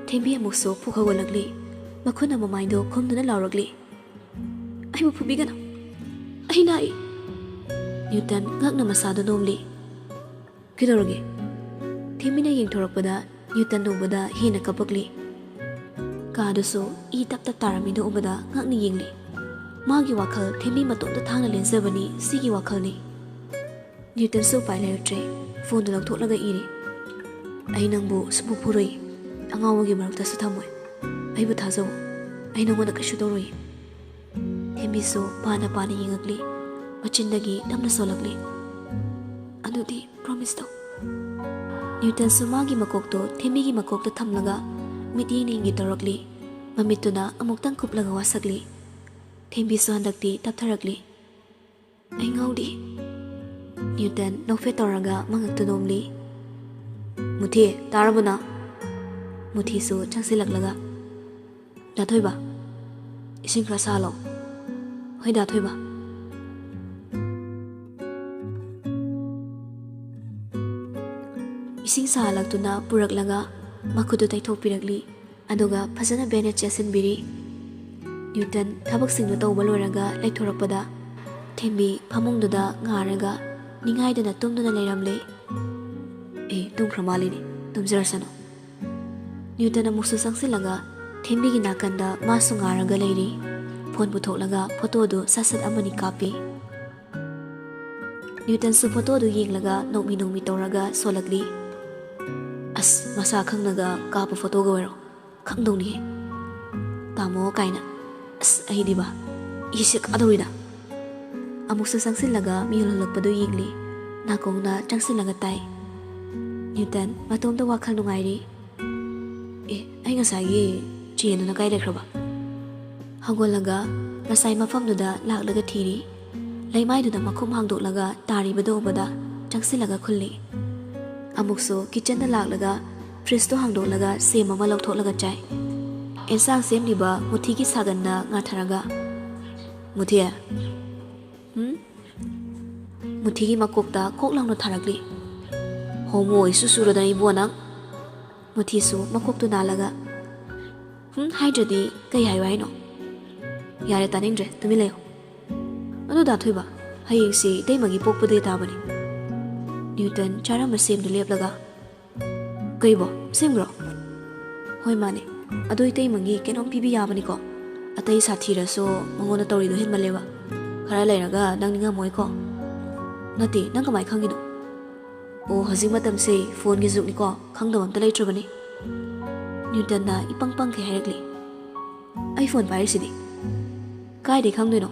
ꯊꯦꯝꯕꯤ ꯑꯃꯨꯛꯁꯨ ꯐꯨꯛ ꯍꯧꯒꯠꯂꯛꯂꯤ꯫ ꯃꯈꯨꯠꯅ ꯃꯃꯥꯏꯗꯣ ꯈꯨꯝꯗꯨꯅ ꯂꯥꯎꯔꯛꯂꯤ꯫ "ꯑꯩꯕꯨ ꯐꯨꯕꯤꯒꯅꯨ꯫ ꯑꯩ ꯅꯥꯏ꯫" ꯅ꯭ꯌꯨꯇꯟ ꯉꯛꯅ ꯃꯁꯥꯗꯣ ꯅꯣꯝꯂꯤ꯫ "ꯀꯩꯗꯧꯔꯒꯦ?" ꯊꯦꯝꯕꯤꯅ ꯌꯦꯡꯊꯣꯔꯛꯄꯗ ꯅ꯭ꯌꯨꯇꯟ ꯎꯕꯗ ꯍꯦꯟꯅ ꯀꯞꯄꯛꯂꯤ꯫ ꯀꯥꯗꯨꯁꯨ ꯏ ꯇꯞ ꯇꯞ ꯇꯥꯔꯝꯃꯤꯗꯨ ꯎꯕꯗ ꯉꯛꯅ ꯌꯦꯡꯂꯤ꯫ ꯃꯥꯒꯤ ꯋꯥꯈꯜ ꯊꯦꯝꯕꯤ ꯃꯇꯣꯝꯇ ꯊꯥꯡꯅ ꯂꯦꯟꯖꯕꯅꯤ ꯁꯤꯒꯤ ꯋꯥꯈꯜꯅꯤ꯫ ꯅ꯭ꯌꯨꯇꯟꯁꯨ ꯎꯄꯥꯏ ꯂꯩꯔꯛꯇ꯭ꯔꯦ꯫ ꯐꯣꯟꯗꯨ ꯂꯧꯊꯣꯛꯂꯒ ꯏꯔꯤ꯫ "ꯑꯩ ꯅꯪꯕꯨ ꯁꯨꯡꯐꯨ ꯐꯨꯔꯣꯏ꯫ ꯑꯉꯥꯎꯕꯒꯤ ꯃꯔꯛꯇꯁꯨ ꯊꯝꯃꯣꯏ꯫ ꯑꯩꯕꯨ ꯊꯥꯖꯧ꯫ ꯑꯩ ꯅꯉꯣꯟꯗ ꯀꯩꯁꯨ ꯇꯧꯔꯣꯏ꯫" ꯊꯦꯝꯕꯤꯁꯨ ꯄꯥꯅ ꯄꯥꯅ ꯌꯦꯡꯉꯛꯂꯤ꯫ ꯃꯆꯤꯟꯗꯒꯤ ꯇꯞꯅ ꯁꯣꯜꯂꯛꯂꯤ꯫ "ꯑꯗꯨꯗꯤ ꯄ꯭ꯔꯣꯃꯤꯁ ꯇꯧ꯫" ꯅ꯭ꯌꯨꯇꯟꯁꯨ ꯃꯥꯒꯤ ꯃꯀꯣꯛꯇꯣ ꯊꯦꯝꯕꯤꯒꯤ ꯃꯀꯣꯛꯇ ꯊꯝꯂꯒ ꯃꯤꯠꯌꯦꯡ ꯌꯦꯡꯒꯦ ꯇꯧꯔꯛꯂꯤ꯫ ꯃꯃꯤꯠꯇꯨꯅ ꯑꯃꯨꯛꯇꯪ ꯀꯨꯞꯂꯒ ꯋꯥꯁꯛꯂꯤ꯫ ꯊꯦꯝꯕꯤꯁꯨ ꯍꯟꯗꯛꯇꯤ ꯇꯞꯊꯔꯛꯂꯤ꯫ "ꯑꯩ ꯉꯥꯎꯗꯦ꯫" ꯅ꯭ꯌꯨꯇꯟ ꯅꯣꯛꯐꯦꯠ ꯇꯧꯔꯒ ꯃꯉꯛꯇꯨ ꯅꯣꯝꯂꯤ꯫ "ꯃꯨꯊꯤ, ꯇꯥꯔꯕꯣ ꯅꯪ?" ꯃꯨꯊꯤꯁꯨ ꯆꯪꯁꯤꯜꯂꯛꯂꯒ, "ꯗꯥ ꯊꯣꯏꯕ, ꯏꯁꯤꯡ ꯈꯔ ꯁꯥꯍꯜꯂꯣ꯫" "ꯍꯣꯏ, ꯗꯥ ꯊꯣꯏꯕ꯫" ꯏꯁꯤꯡ ꯁꯥꯍꯜꯂꯛꯇꯨꯅ ꯄꯨꯔꯛꯂꯒ ꯃꯈꯨꯠꯇꯨ ꯇꯩꯊꯣꯛꯄꯤꯔꯛꯂꯤ꯫ ꯑꯗꯨꯒ ꯐꯖꯅ ꯕꯦꯟꯗꯦꯖ ꯌꯦꯠꯁꯤꯟꯕꯤꯔꯤ꯫ ꯅ꯭ꯌꯨꯇꯟ ꯊꯕꯛꯁꯤꯡꯗꯨ ꯇꯧꯕ ꯂꯣꯏꯔꯒ ꯂꯩꯊꯣꯔꯛꯄꯗ ꯊꯦꯝꯕꯤ ꯐꯃꯨꯡꯗꯨꯗ ꯉꯥꯔꯒ ꯅꯤꯡꯉꯥꯏꯗꯅ ꯇꯨꯝꯗꯨꯅ ꯂꯩꯔꯝꯂꯦ꯫ "ꯑꯦ, ꯇꯨꯝꯈ꯭ꯔ ꯃꯥꯜꯂꯤꯅꯦ, ꯇꯨꯝꯖꯔꯁꯅꯨ꯫" ꯅ꯭ꯌꯨꯇꯟ ꯑꯃꯨꯛꯁꯨ ꯆꯪꯁꯤꯜꯂꯒ ꯊꯦꯝꯕꯤꯒꯤ ꯅꯥꯀꯟꯗ ꯃꯥꯁꯨ ꯉꯥꯔꯒ ꯂꯩꯔꯤ꯫ ꯐꯣꯟ ꯄꯨꯊꯣꯛꯂꯒ ꯐꯣꯇꯣꯗꯨ ꯁꯠ ꯁꯠ ꯑꯃꯅꯤ ꯀꯥꯞꯄꯤ꯫ ꯅ꯭ꯌꯨꯇꯟꯁꯨ ꯐꯣꯇꯣꯗꯨ ꯌꯦꯡꯂꯒ ꯅꯣꯛꯃꯤ ꯅꯣꯛꯃꯤ ꯇꯧꯔꯒ ꯁꯣꯜꯂꯛꯂꯤ꯫ ꯑꯁ, ꯃꯁꯥ ꯈꯪꯅꯒ ꯀꯥꯞꯄ ꯐꯣꯇꯣꯒ ꯑꯣꯏꯔꯣ, ꯈꯪꯗꯧꯅꯤꯍꯦ꯫ ꯇꯥꯃꯣ ꯀꯥꯏꯅ꯫ ꯑꯁ, ꯑꯩꯗꯤꯕ, ꯏꯁꯦ ꯀꯥꯗꯧꯔꯤꯗ꯫ ꯑꯃꯨꯛꯁꯨ ꯆꯪꯁꯤꯜꯂꯒ ꯃꯤꯍꯨꯜ ꯍꯨꯜꯂꯛꯄꯗꯨ ꯌꯦꯡꯂꯤ꯫ ꯅꯥꯀꯣꯡꯅ ꯆꯪꯁꯤꯜꯂꯒ ꯇꯥꯏ꯫ ꯅ꯭ꯌꯨꯇꯟ ꯃꯇꯣꯝꯇ ꯋꯥꯈꯜ ꯅꯨꯡꯉꯥꯏꯔꯤ꯫ ꯑꯦ, ꯑꯩ ꯉꯁꯥꯏꯒꯤ ꯆꯦꯗꯨꯅ ꯀꯥꯏ ꯂꯩꯈ꯭ꯔꯕ? ꯍꯧꯒꯠꯂꯒ ꯉꯁꯥꯏ ꯃꯐꯝꯗꯨꯗ ꯂꯥꯛꯂꯒ ꯊꯤꯔꯤ꯫ ꯂꯩꯃꯥꯏꯗꯨꯗ ꯃꯈꯨꯝ ꯍꯥꯡꯗꯣꯛꯂꯒ ꯇꯥꯔꯤꯕꯗꯨ ꯎꯕꯗ ꯆꯪꯁꯤꯜꯂꯒ ꯈꯨꯜꯂꯤ꯫ ꯑꯃꯨꯛꯁꯨ ꯀꯤꯠꯆꯟꯗ ꯂꯥꯛꯂꯒ ꯐ꯭ꯔꯤꯖꯇꯨ ꯍꯥꯡꯗꯣꯛꯂꯒ ꯁꯦꯝ ꯑꯃ ꯂꯧꯊꯣꯛꯂꯒ ꯆꯥꯏ꯫ ꯑꯦꯟꯁꯥꯡ ꯁꯦꯝꯂꯤꯕ ꯃꯨꯊꯤꯒꯤ ꯁꯥꯒꯟꯅ ꯉꯥꯊꯔꯒ, "ꯃꯨꯊꯤ, ꯎꯝ?" ꯃꯨꯊꯤꯒꯤ ꯃꯀꯣꯛꯇ ꯀꯣꯛ ꯂꯥꯎꯅ ꯊꯥꯔꯛꯂꯤ꯫ "ꯍꯣꯃꯣ ꯏꯁꯨ ꯁꯨꯔꯗꯅ ꯏꯕꯨꯡꯉꯣ ꯅꯪ!" ꯃꯨꯊꯤꯁꯨ ꯃꯀꯣꯛꯇꯨ ꯅꯥꯜꯂꯒ, "ꯍꯨꯝ ꯍꯥꯏꯗ꯭ꯔꯗꯤ ꯀꯩ ꯍꯥꯏꯌꯨ ꯍꯥꯏꯅꯣ?" "ꯌꯥꯔꯦ, ꯇꯥꯅꯤꯡꯗ꯭ꯔꯦ, ꯇꯨꯃꯤꯟ ꯂꯩꯌꯨ꯫ ꯑꯗꯨ ꯗꯥ ꯊꯣꯏꯕ, ꯍꯌꯦꯡꯁꯦ ꯏꯇꯩꯃꯒꯤ ꯄꯣꯛꯄꯗꯩ ꯇꯥꯕꯅꯤ꯫" ꯅ꯭ꯌꯨꯇꯟ ꯆꯥꯔꯝꯕ ꯁꯦꯝꯗꯨ ꯂꯦꯞꯂꯒ, "ꯀꯩꯕꯣ, ꯑꯁꯦꯡꯕ꯭ꯔꯣ?" "ꯍꯣꯏ, ꯃꯥꯅꯦ꯫ ꯑꯗꯣ ꯏꯇꯩꯃꯒꯤ ꯀꯩꯅꯣꯝ ꯄꯤꯕꯤ ꯌꯥꯕꯅꯤꯀꯣ? ꯑꯇꯩ ꯁꯥꯊꯤꯔꯁꯨ ꯃꯉꯣꯟꯗ ꯇꯧꯔꯤꯗꯣ ꯍꯦꯟꯃꯜꯂꯦꯕ꯫ ꯈꯔ ꯂꯩꯔꯒ ꯅꯪ ꯅꯤꯡꯉꯝꯃꯣꯏꯀꯣ?" "ꯅꯠꯇꯦ, ꯅꯪ ꯀꯃꯥꯏ ꯈꯪꯉꯤꯅꯣ?" "ꯑꯣ, ꯍꯧꯖꯤꯛ ꯃꯇꯝꯁꯦ ꯐꯣꯟꯒꯤ ꯖꯨꯒꯅꯤꯀꯣ, ꯈꯪꯗꯕ ꯑꯝꯇ ꯂꯩꯇ꯭ꯔꯕꯅꯤ꯫" ꯅ꯭ꯌꯨꯇꯟꯅ ꯏꯄꯪ ꯄꯪꯈꯩ ꯍꯥꯏꯔꯛꯂꯤ꯫ "ꯑꯩ ꯐꯣꯟ ꯄꯥꯏꯔꯤꯁꯤꯗꯤ꯫" "ꯀꯥꯏꯗꯩ ꯈꯪꯗꯣꯏꯅꯣ?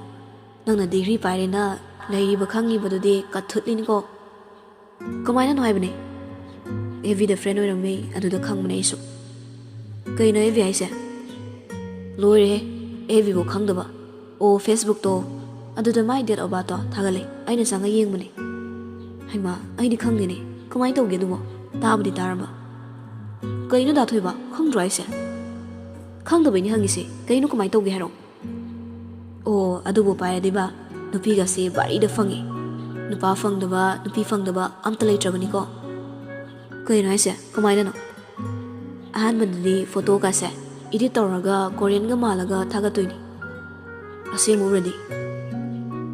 ꯅꯪꯅ ꯗꯤꯒ꯭ꯔꯤ ꯄꯥꯏꯔꯦꯅ ꯂꯩꯔꯤꯕ ꯈꯪꯉꯤꯕꯗꯨꯗꯤ ꯀꯠꯊꯨꯠꯂꯤꯅꯤꯀꯣ꯫" "ꯀꯃꯥꯏꯅꯅꯣ ꯍꯥꯏꯕꯅꯦ?" "ꯑꯦꯐ ꯕꯤꯗ ꯐ꯭ꯔꯦꯟ ꯑꯣꯏꯔꯝꯃꯦ, ꯑꯗꯨꯗ ꯈꯪꯕꯅꯦ ꯑꯩꯁꯨ꯫" "ꯀꯩꯅꯣ ꯑꯦꯐ ꯕꯤ ꯍꯥꯏꯁꯦ?" "ꯂꯣꯏꯔꯦꯍꯦ, ꯑꯦꯐ ꯕꯤꯕꯨ ꯈꯪꯗꯕ꯫ ꯑꯣ, ꯐꯦꯁꯕꯨꯛꯇꯣ, ꯑꯗꯨꯗ ꯃꯥꯏ ꯗꯦꯠ ꯑꯣꯐ ꯕꯥꯔꯠꯇꯣ ꯊꯥꯒꯠꯂꯦ, ꯑꯩꯅ ꯆꯪꯉ ꯌꯦꯡꯕꯅꯦ꯫" "ꯍꯩꯃꯥ, ꯑꯩꯗꯤ ꯈꯪꯗꯦꯅꯦ, ꯀꯃꯥꯏꯅ ꯇꯧꯒꯦ ꯑꯗꯨꯕꯣ? ꯇꯥꯕꯨꯗꯤ ꯇꯥꯔꯕ꯫" "ꯀꯩꯅꯣ ꯗꯥ ꯊꯣꯏꯕ, ꯈꯪꯗ꯭ꯔꯣ ꯍꯥꯏꯁꯦ?" "ꯈꯪꯗꯕꯩꯅꯤ ꯍꯪꯉꯤꯁꯦ, ꯀꯩꯅꯣ ꯀꯃꯥꯏꯅ ꯇꯧꯒꯦ ꯍꯥꯏꯔꯣ?" "ꯑꯣ, ꯑꯗꯨꯕꯨ ꯄꯥꯏꯔꯗꯤꯕ, ꯅꯨꯄꯤꯒꯁꯦ ꯚꯥꯔꯤꯗ ꯐꯪꯉꯦ꯫ ꯅꯨꯄꯥ ꯐꯪꯗꯕ, ꯅꯨꯄꯤ ꯐꯪꯗꯕ ꯑꯝꯇ ꯂꯩꯇ꯭ꯔꯕꯅꯤꯀꯣ꯫" "ꯀꯩꯅꯣ ꯍꯥꯏꯁꯦ? ꯀꯃꯥꯏꯅꯅꯣ?" "ꯑꯍꯥꯟꯕꯗꯗꯤ ꯐꯣꯇꯣꯒꯁꯦ ꯏꯗꯤꯠ ꯇꯧꯔꯒ ꯀꯣꯔꯤꯌꯟꯒ ꯃꯥꯜꯂꯒ ꯊꯥꯒꯠꯇꯣꯏꯅꯤ꯫ ꯑꯁꯦꯡꯕ ꯎꯔꯗꯤ,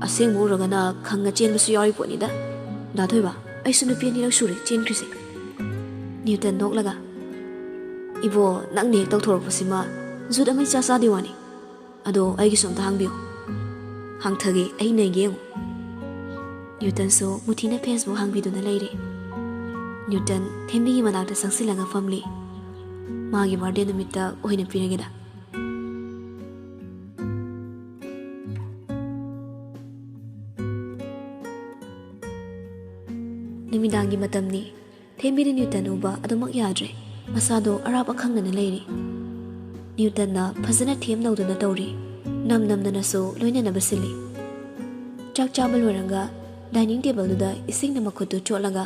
ꯑꯁꯦꯡꯕ ꯎꯔꯒꯅ ꯈꯪꯉ ꯆꯦꯟꯕꯁꯨ ꯌꯥꯎꯔꯤ ꯄꯣꯠꯅꯤꯗ꯫ ꯗꯥ ꯊꯣꯏꯕ, ꯑꯩꯁꯨ ꯅꯨꯄꯤ ꯑꯅꯤꯔꯛ ꯁꯨꯔꯦ ꯆꯦꯟꯈ꯭ꯔꯤꯁꯦ꯫" ꯅ꯭ꯌꯨꯇꯟ ꯅꯣꯛꯂꯒ, "ꯏꯕꯣ, ꯅꯪꯅ ꯍꯦꯛ ꯇꯧꯊꯣꯔꯛꯄꯁꯤꯃ ꯖꯨꯠ ꯑꯃ ꯏꯆꯥ ꯆꯥꯗꯦ ꯋꯥꯅꯤ꯫ ꯑꯗꯣ ꯑꯩꯒꯤꯁꯨ ꯑꯝꯇ ꯍꯥꯡꯕꯤꯌꯨ꯫" "ꯍꯥꯡꯊꯒꯦ, ꯑꯩ ꯅꯩꯒꯦ ꯌꯦꯡꯉꯨ꯫" ꯅ꯭ꯌꯨꯇꯟꯁꯨ ꯃꯨꯊꯤꯅ ꯐꯦꯁꯕꯨꯛ ꯍꯥꯡꯕꯤꯗꯨꯅ ꯂꯩꯔꯦ꯫ ꯅ꯭ꯌꯨꯇꯟ ꯊꯦꯝꯕꯤꯒꯤ ꯃꯅꯥꯛꯇ ꯆꯪꯁꯤꯜꯂꯒ ꯐꯝꯂꯤ꯫ ꯃꯥꯒꯤ ꯕꯥꯔꯗꯦ ꯅꯨꯃꯤꯠꯇ ꯑꯣꯏꯅ ꯄꯤꯔꯒꯦꯗ꯫ ꯅꯨꯃꯤꯗꯥꯡꯒꯤ ꯃꯇꯝꯅꯤ꯫ ꯊꯦꯝꯕꯤꯅ ꯅ꯭ꯌꯨꯇꯟ ꯎꯕ ꯑꯗꯨꯃꯛ ꯌꯥꯗ꯭ꯔꯦ꯫ ꯃꯁꯥꯗꯣ ꯑꯔꯥꯞ ꯑꯈꯪꯅꯅ ꯂꯩꯔꯤ꯫ ꯅ꯭ꯌꯨꯇꯟꯅ ꯐꯖꯅ ꯊꯦꯝ ꯅꯧꯗꯨꯅ ꯇꯧꯔꯤ꯫ ꯅꯝ ꯅꯝꯗꯅꯁꯨ ꯂꯣꯏꯅꯅꯕ ꯁꯤꯜꯂꯤ꯫ ꯆꯥꯛ ꯆꯥꯕ ꯂꯣꯏꯔꯒ ꯗꯥꯏꯅꯤꯡ ꯇꯦꯕꯜꯗꯨꯗ ꯏꯁꯤꯡꯅ ꯃꯈꯨꯠꯇꯨ ꯆꯣꯠꯂꯒ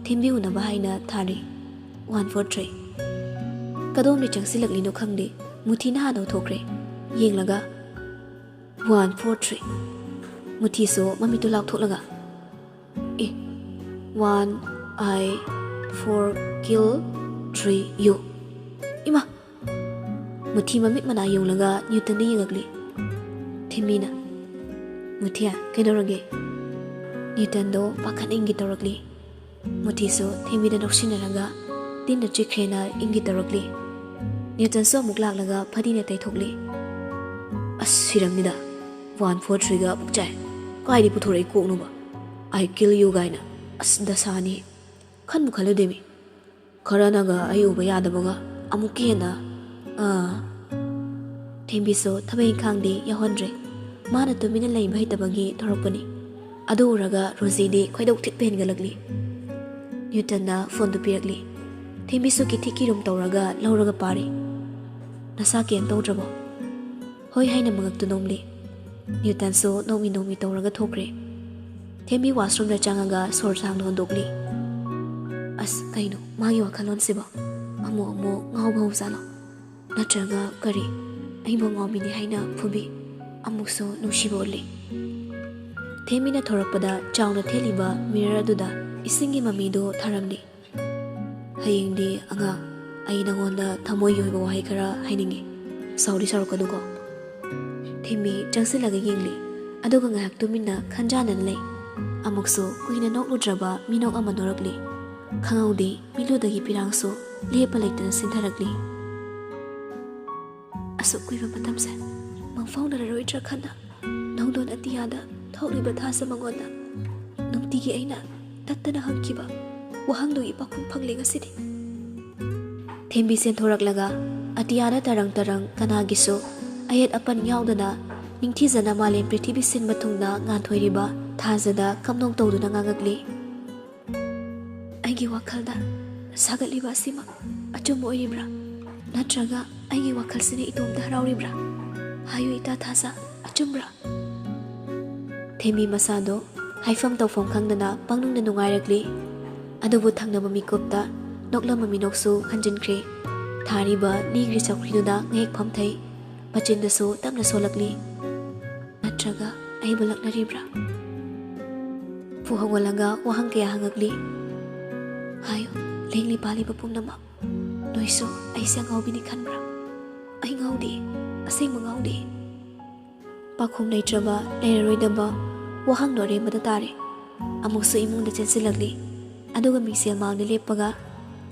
ꯊꯦꯝꯕꯤ ꯎꯅꯕ ꯍꯥꯏꯅ ꯊꯥꯔꯤ꯫ One four three. ꯀꯗꯣꯝꯗ ꯆꯪꯁꯤꯜꯂꯛꯂꯤꯅꯣ ꯈꯪꯗꯦ꯫ ꯃꯨꯊꯤꯅ ꯍꯥꯟꯅ ꯎꯊꯣꯛꯈ꯭ꯔꯦ꯫ ꯌꯦꯡꯂꯒ, ꯋꯥꯟ ꯐꯣꯔ ꯊ꯭ꯔꯤ꯫ ꯃꯨꯊꯤꯁꯨ ꯃꯃꯤꯠꯇꯨ ꯂꯥꯎꯊꯣꯛꯂꯒ, ꯑꯦ, one I four kill three you. ꯏꯃꯥ! ꯃꯨꯊꯤ ꯃꯃꯤꯠ ꯃꯅꯥ ꯌꯨꯡꯂꯒ ꯅ꯭ꯌꯨꯇꯟꯗ ꯌꯦꯡꯉꯛꯂꯤ꯫ ꯊꯦꯝꯕꯤꯅ, "ꯃꯨꯊꯤ, ꯀꯩꯗꯧꯔꯒꯦ?" ꯅ꯭ꯌꯨꯇꯟꯗꯣ ꯄꯥꯈꯠꯅ ꯏꯪꯒꯤꯠ ꯇꯧꯔꯛꯂꯤ꯫ ꯃꯨꯊꯤꯁꯨ ꯊꯦꯝꯕꯤꯗ ꯅꯣꯛꯁꯤꯟꯅꯔꯒ ꯇꯤꯟꯅ ꯆꯤꯛꯈ꯭ꯔꯦꯅ ꯏꯪꯒꯤꯠ ꯇꯧꯔꯛꯂꯤ꯫ ꯅ꯭ꯌꯨꯇꯟꯁꯨ ꯑꯃꯨꯛ ꯂꯥꯛꯂꯒ ꯐꯗꯤꯅ ꯇꯩꯊꯣꯛꯂꯤ꯫ "ꯑꯁ, ꯁꯤꯔꯝꯅꯤꯗ꯫ ꯋꯥꯟ ꯐꯣꯔ ꯊ꯭ꯔꯤꯒ ꯑꯃꯨꯛ ꯆꯥꯏ꯫ ꯀꯥꯏꯗꯩ ꯄꯨꯊꯣꯔꯛꯏ ꯀꯣꯛꯅꯣꯕ? ꯑꯥꯏ ꯀꯤꯜ ꯌꯨ ꯀꯥꯏꯅ꯫ ꯑꯁ, ꯗꯁꯥꯅꯤ꯫ ꯈꯟꯕꯨ ꯈꯜꯂꯨꯗꯦꯃꯤ꯫ ꯈꯔꯅꯒ ꯑꯩ ꯎꯕ ꯌꯥꯗꯕꯒ ꯑꯃꯨꯛꯀ ꯍꯦꯟꯅ, ꯑꯥ꯫ ꯊꯦꯝꯕꯤꯁꯨ ꯊꯕꯛ ꯏꯪꯈꯥꯡꯗꯤ ꯌꯥꯎꯍꯟꯗ꯭ꯔꯦ꯫ ꯃꯥꯅ ꯇꯨꯃꯤꯟꯅ ꯂꯩꯕ ꯍꯩꯇꯕꯒꯤ ꯊꯣꯔꯛꯄꯅꯤ꯫ ꯑꯗꯨ ꯎꯔꯒ ꯔꯣꯖꯤꯗꯤ ꯈꯣꯏꯗꯧ ꯊꯤꯠꯄ ꯍꯦꯟꯒꯠꯂꯛꯂꯤ꯫ ꯅ꯭ꯌꯨꯇꯟꯅ ꯐꯣꯟꯗꯨ ꯄꯤꯔꯛꯂꯤ꯫ ꯊꯦꯝꯕꯤꯁꯨ ꯀꯤꯊꯤ ꯀꯤꯔꯨꯝ ꯇꯧꯔꯒ ꯂꯧꯔꯒ ꯄꯥꯔꯤ꯫ "ꯅꯁꯥ ꯀꯩꯝ ꯇꯧꯗ꯭ꯔꯕꯣ?" "ꯍꯣꯏ" ꯍꯥꯏꯅ ꯃꯉꯛꯇꯨ ꯅꯣꯝꯂꯤ꯫ ꯅ꯭ꯌꯨꯇꯟꯁꯨ ꯅꯣꯛꯃꯤ ꯅꯣꯛꯃꯤ ꯇꯧꯔꯒ ꯊꯣꯛꯈ꯭ꯔꯦ꯫ ꯊꯦꯝꯕꯤ ꯋꯥꯁꯔꯨꯝꯗ ꯆꯪꯉꯒ ꯁꯣꯔ ꯁꯥꯡꯅ ꯍꯣꯟꯗꯣꯛꯂꯤ꯫ ꯑꯁ, ꯀꯩꯅꯣ ꯃꯥꯒꯤ ꯋꯥꯈꯜꯂꯣꯟꯁꯤꯕꯣ? ꯑꯃꯨꯛ ꯑꯃꯨꯛ ꯉꯥꯎꯕ ꯍꯧꯖꯥꯠꯂꯣ? ꯅꯠꯇ꯭ꯔꯒ ꯀꯔꯤ? ꯑꯩꯕꯨ ꯉꯥꯎꯕꯤꯅꯤ ꯍꯥꯏꯅ ꯐꯨꯕꯤ? ꯑꯃꯨꯛꯁꯨ ꯅꯨꯡꯁꯤꯕ ꯎꯠꯂꯤ꯫ ꯊꯦꯝꯕꯤꯅ ꯊꯣꯔꯛꯄꯗ ꯆꯥꯎꯅ ꯊꯦꯠꯂꯤꯕ ꯃꯤꯔꯔ ꯑꯗꯨꯗ ꯏꯁꯤꯡꯒꯤ ꯃꯃꯤꯗꯨ ꯊꯥꯔꯝꯂꯤ꯫ "ꯍꯌꯦꯡꯗꯤ ꯑꯉꯥꯡ, ꯑꯩ ꯅꯉꯣꯟꯗ ꯊꯃꯣꯏꯒꯤ ꯑꯣꯏꯕ ꯋꯥꯍꯩ ꯈꯔ ꯍꯥꯏꯅꯤꯡꯉꯤ꯫ ꯁꯥꯎꯗꯤ ꯁꯥꯎꯔꯛꯀꯅꯨꯀꯣ?" ꯊꯦꯝꯕꯤ ꯆꯪꯁꯤꯜꯂꯒ ꯌꯦꯡꯂꯤ꯫ ꯑꯗꯨꯒ ꯉꯥꯏꯍꯥꯛ ꯇꯨꯃꯤꯟꯅ ꯈꯟꯖꯥꯟꯅꯅ ꯂꯩ꯫ ꯑꯃꯨꯛꯁꯨ ꯀꯨꯏꯅ ꯅꯣꯛꯂꯨꯗ꯭ꯔꯕ ꯃꯤꯅꯣꯛ ꯑꯃ ꯅꯣꯔꯛꯂꯤ꯫ ꯈꯪꯍꯧꯗꯦ, ꯃꯤꯠꯂꯨꯗꯒꯤ ꯄꯤꯔꯥꯡꯁꯨ ꯂꯦꯞꯄ ꯂꯩꯇꯅ ꯁꯤꯟꯊꯔꯛꯂꯤ꯫ ꯑꯁꯨꯛ ꯀꯨꯏꯕ ꯃꯇꯝꯁꯦ ꯃꯪꯐꯥꯎꯅꯔꯔꯣꯏꯗ꯭ꯔꯥ ꯈꯟꯅ ꯅꯣꯡꯗꯣꯟ ꯑꯇꯤꯌꯥꯗ ꯊꯣꯛꯂꯤꯕ ꯊꯥꯖ ꯃꯉꯣꯟꯗ ꯅꯨꯡꯇꯤꯒꯤ ꯑꯩꯅ ꯇꯠꯇꯅ ꯍꯪꯈꯤꯕ꯫ ꯋꯥꯍꯪꯗꯨꯒꯤ ꯄꯥꯎꯈꯨꯝ ꯐꯪꯂꯦ ꯉꯁꯤꯗꯤ꯫ ꯊꯦꯝꯕꯤ ꯆꯦꯟꯊꯣꯔꯛꯂꯒ ꯑꯇꯤꯌꯥꯗ ꯇꯔꯪ ꯇꯔꯪ ꯀꯅꯥꯒꯤꯁꯨ ꯑꯌꯦꯠ ꯑꯄꯟ ꯌꯥꯎꯗꯅ ꯅꯤꯡꯊꯤꯖꯅ ꯃꯥꯂꯦꯝ ꯄ꯭ꯔꯤꯊꯤꯕꯤ ꯁꯤꯟꯕ ꯊꯨꯡꯅ ꯉꯥꯟꯊꯣꯏꯔꯤꯕ ꯊꯥꯖꯗ ꯀꯞꯅꯣꯛ ꯇꯧꯗꯨꯅ ꯉꯥꯡꯉꯛꯂꯤ꯫ ꯑꯩꯒꯤ ꯋꯥꯈꯜꯗ ꯁꯥꯒꯠꯂꯤꯕ ꯑꯁꯤꯃꯛ ꯑꯆꯨꯝꯕ ꯑꯣꯏꯔꯤꯕ꯭ꯔꯥ? ꯅꯠꯇ꯭ꯔꯒ ꯑꯩꯒꯤ ꯋꯥꯈꯜꯁꯤꯅ ꯏꯇꯣꯝꯇ ꯍꯔꯥꯎꯔꯤꯕ꯭ꯔꯥ? ꯍꯥꯏꯌꯨ ꯏꯇꯥ ꯊꯥꯖ, ꯑꯆꯨꯝꯕ꯭ꯔꯥ? ꯊꯦꯝꯕꯤ ꯃꯁꯥꯗꯣ ꯍꯥꯏꯐꯝ ꯇꯧꯐꯝ ꯈꯪꯗꯅ ꯄꯪꯅꯨꯡꯗ ꯅꯨꯡꯉꯥꯏꯔꯛꯂꯤ꯫ ꯑꯗꯨꯕꯨ ꯊꯪꯅꯕ ꯃꯤꯀꯨꯞꯇ ꯅꯣꯛꯂꯝꯕ ꯃꯤꯅꯣꯛꯁꯨ ꯍꯟꯖꯤꯟꯈ꯭ꯔꯦ꯫ ꯊꯥꯔꯤꯕ ꯂꯤꯒ꯭ꯔꯤ ꯆꯧꯀ꯭ꯔꯤꯗꯨꯗ ꯉꯍꯦꯛ ꯐꯝꯊꯩ꯫ ꯃꯆꯤꯟꯗꯁꯨ ꯇꯞꯅ ꯁꯣꯜꯂꯛꯂꯤ꯫ ꯅꯠꯇ꯭ꯔꯒ ꯑꯩꯕꯨ ꯂꯛꯅꯔꯤꯕ꯭ꯔꯥ? ꯐꯨ ꯍꯧꯒꯠꯂꯒ ꯋꯥꯍꯪ ꯀꯌꯥ ꯍꯪꯉꯛꯂꯤ꯫ ꯍꯥꯏꯌꯨ, ꯂꯦꯡꯂꯤ ꯄꯥꯜꯂꯤꯕ ꯄꯨꯝꯅꯃꯛ, ꯅꯣꯏꯁꯨ ꯑꯩꯁꯦ ꯑꯉꯥꯎꯕꯤꯅꯤ ꯈꯟꯕ꯭ꯔꯥ? ꯑꯩ ꯉꯥꯎꯗꯦ, ꯑꯁꯦꯡꯕ ꯉꯥꯎꯗꯦ꯫ ꯄꯥꯎꯈꯨꯝ ꯂꯩꯇ꯭ꯔꯕ, ꯂꯩꯔꯔꯣꯏꯗꯕ ꯋꯥꯍꯪꯗꯣ ꯑꯔꯦꯝꯕꯗ ꯇꯥꯔꯦ꯫ ꯑꯃꯨꯛꯁꯨ ꯏꯃꯨꯡꯗ ꯆꯦꯟꯁꯤꯜꯂꯛꯂꯤ꯫ ꯑꯗꯨꯒ ꯃꯤꯡꯁꯦꯜ ꯃꯥꯡꯗ ꯂꯦꯞꯄꯒ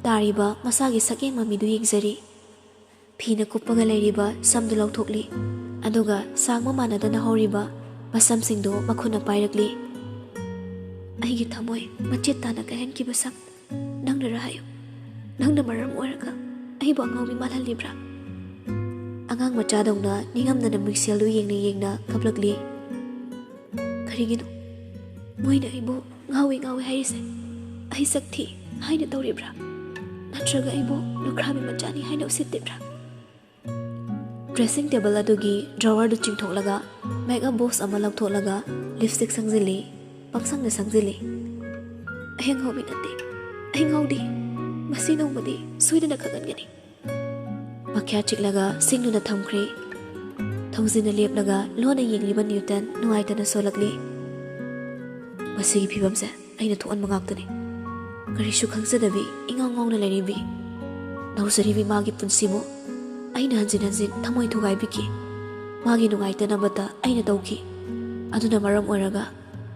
ꯇꯥꯔꯤꯕ ꯃꯁꯥꯒꯤ ꯁꯛꯌꯦꯡ ꯃꯃꯤꯗꯨ ꯌꯦꯡꯖꯔꯤ꯫ ꯐꯤꯅ ꯀꯨꯞꯄꯒ ꯂꯩꯔꯤꯕ ꯁꯝꯗꯨ ꯂꯧꯊꯣꯛꯂꯤ꯫ ꯑꯗꯨꯒ ꯁꯥꯡꯕ ꯃꯥꯟꯅꯗꯅ ꯍꯧꯔꯤꯕ ꯃꯁꯝꯁꯤꯡꯗꯨ ꯃꯈꯨꯠꯅ ꯄꯥꯏꯔꯛꯂꯤ꯫ ꯑꯩꯒꯤ ꯊꯃꯣꯏ ꯃꯆꯦꯠ ꯇꯥꯅ ꯀꯥꯏꯍꯟꯈꯤꯕ ꯁꯝ, ꯅꯪꯅꯔ ꯍꯥꯏꯌꯨ? ꯅꯪꯅ ꯃꯔꯝ ꯑꯣꯏꯔꯒ ꯑꯩꯕꯨ ꯑꯉꯥꯎꯕꯤ ꯃꯥꯜꯍꯜꯂꯤꯕ꯭ꯔꯥ? ꯑꯉꯥꯡ ꯃꯆꯥꯗꯧꯅ ꯅꯤꯡꯉꯝꯗꯅ ꯃꯤꯡꯁꯦꯜꯗꯨ ꯌꯦꯡꯅ ꯌꯦꯡꯅ ꯀꯞꯂꯛꯂꯤ꯫ ꯀꯔꯤꯒꯤꯅꯣ ꯃꯣꯏꯅ ꯑꯩꯕꯨ ꯉꯥꯎꯏ ꯉꯥꯎꯏ ꯍꯥꯏꯔꯤꯁꯦ? ꯑꯩ ꯁꯛ ꯊꯤ ꯍꯥꯏꯅ ꯇꯧꯔꯤꯕ꯭ꯔꯥ? ꯅꯠꯇ꯭ꯔꯒ ꯑꯩꯕꯨ ꯂꯨꯈ꯭ꯔꯥꯕꯤ ꯃꯆꯥꯅꯤ ꯍꯥꯏꯅ ꯎꯁꯤꯠꯇꯤꯕ꯭ꯔꯥ? ꯗ꯭ꯔꯦꯁꯤꯡ ꯇꯦꯕꯜ ꯑꯗꯨꯒꯤ ꯗ꯭ꯔꯣꯋꯔꯗꯨ ꯆꯤꯡꯊꯣꯛꯂꯒ ꯃꯦꯛꯑꯞ ꯕꯣꯛꯁ ꯑꯃ ꯂꯧꯊꯣꯛꯂꯒ ꯂꯤꯞꯁꯇꯤꯛ ꯁꯪꯖꯤꯜꯂꯤ꯫ ꯄꯪꯁꯪꯗ ꯁꯪꯖꯤꯜꯂꯤ꯫ ꯑꯩ ꯑꯉꯥꯎꯕꯤ ꯅꯠꯇꯦ꯫ ꯑꯩ ꯉꯥꯎꯗꯦ꯫ ꯃꯁꯤ ꯅꯣꯡꯃꯗꯤ ꯁꯣꯏꯗꯅ ꯈꯪꯍꯟꯒꯅꯤ꯫ ꯃꯈ꯭ꯌꯥꯠ ꯆꯤꯛꯂꯒ ꯁꯤꯡꯗꯨꯅ ꯊꯝꯈ꯭ꯔꯦ꯫ ꯊꯣꯡꯖꯤꯟꯅ ꯂꯦꯞꯂꯒ ꯂꯣꯟꯅ ꯌꯦꯡꯂꯤꯕ ꯅ꯭ꯌꯨꯇꯟ ꯅꯨꯡꯉꯥꯏꯇꯅ ꯁꯣꯜꯂꯛꯂꯤ꯫ ꯃꯁꯤꯒꯤ ꯐꯤꯕꯝꯁꯦ ꯑꯩꯅ ꯊꯣꯛꯍꯟꯕ ꯉꯥꯛꯇꯅꯤ꯫ ꯀꯔꯤꯁꯨ ꯈꯪꯖꯗꯕꯤ, ꯏꯉꯥꯎ ꯉꯥꯎꯅ ꯂꯩꯔꯤꯕꯤ, ꯅꯧꯖꯔꯤꯕꯤ ꯃꯥꯒꯤ ꯄꯨꯟꯁꯤꯕꯨ ꯑꯩꯅ ꯍꯟꯖꯤꯟ ꯍꯟꯖꯤꯟ ꯊꯃꯣꯏ ꯊꯨꯒꯥꯏꯕꯤꯈꯤ꯫ ꯃꯥꯒꯤ ꯅꯨꯡꯉꯥꯏꯇꯅꯕꯇ ꯑꯩꯅ ꯇꯧꯈꯤ꯫ ꯑꯗꯨꯅ ꯃꯔꯝ ꯑꯣꯏꯔꯒ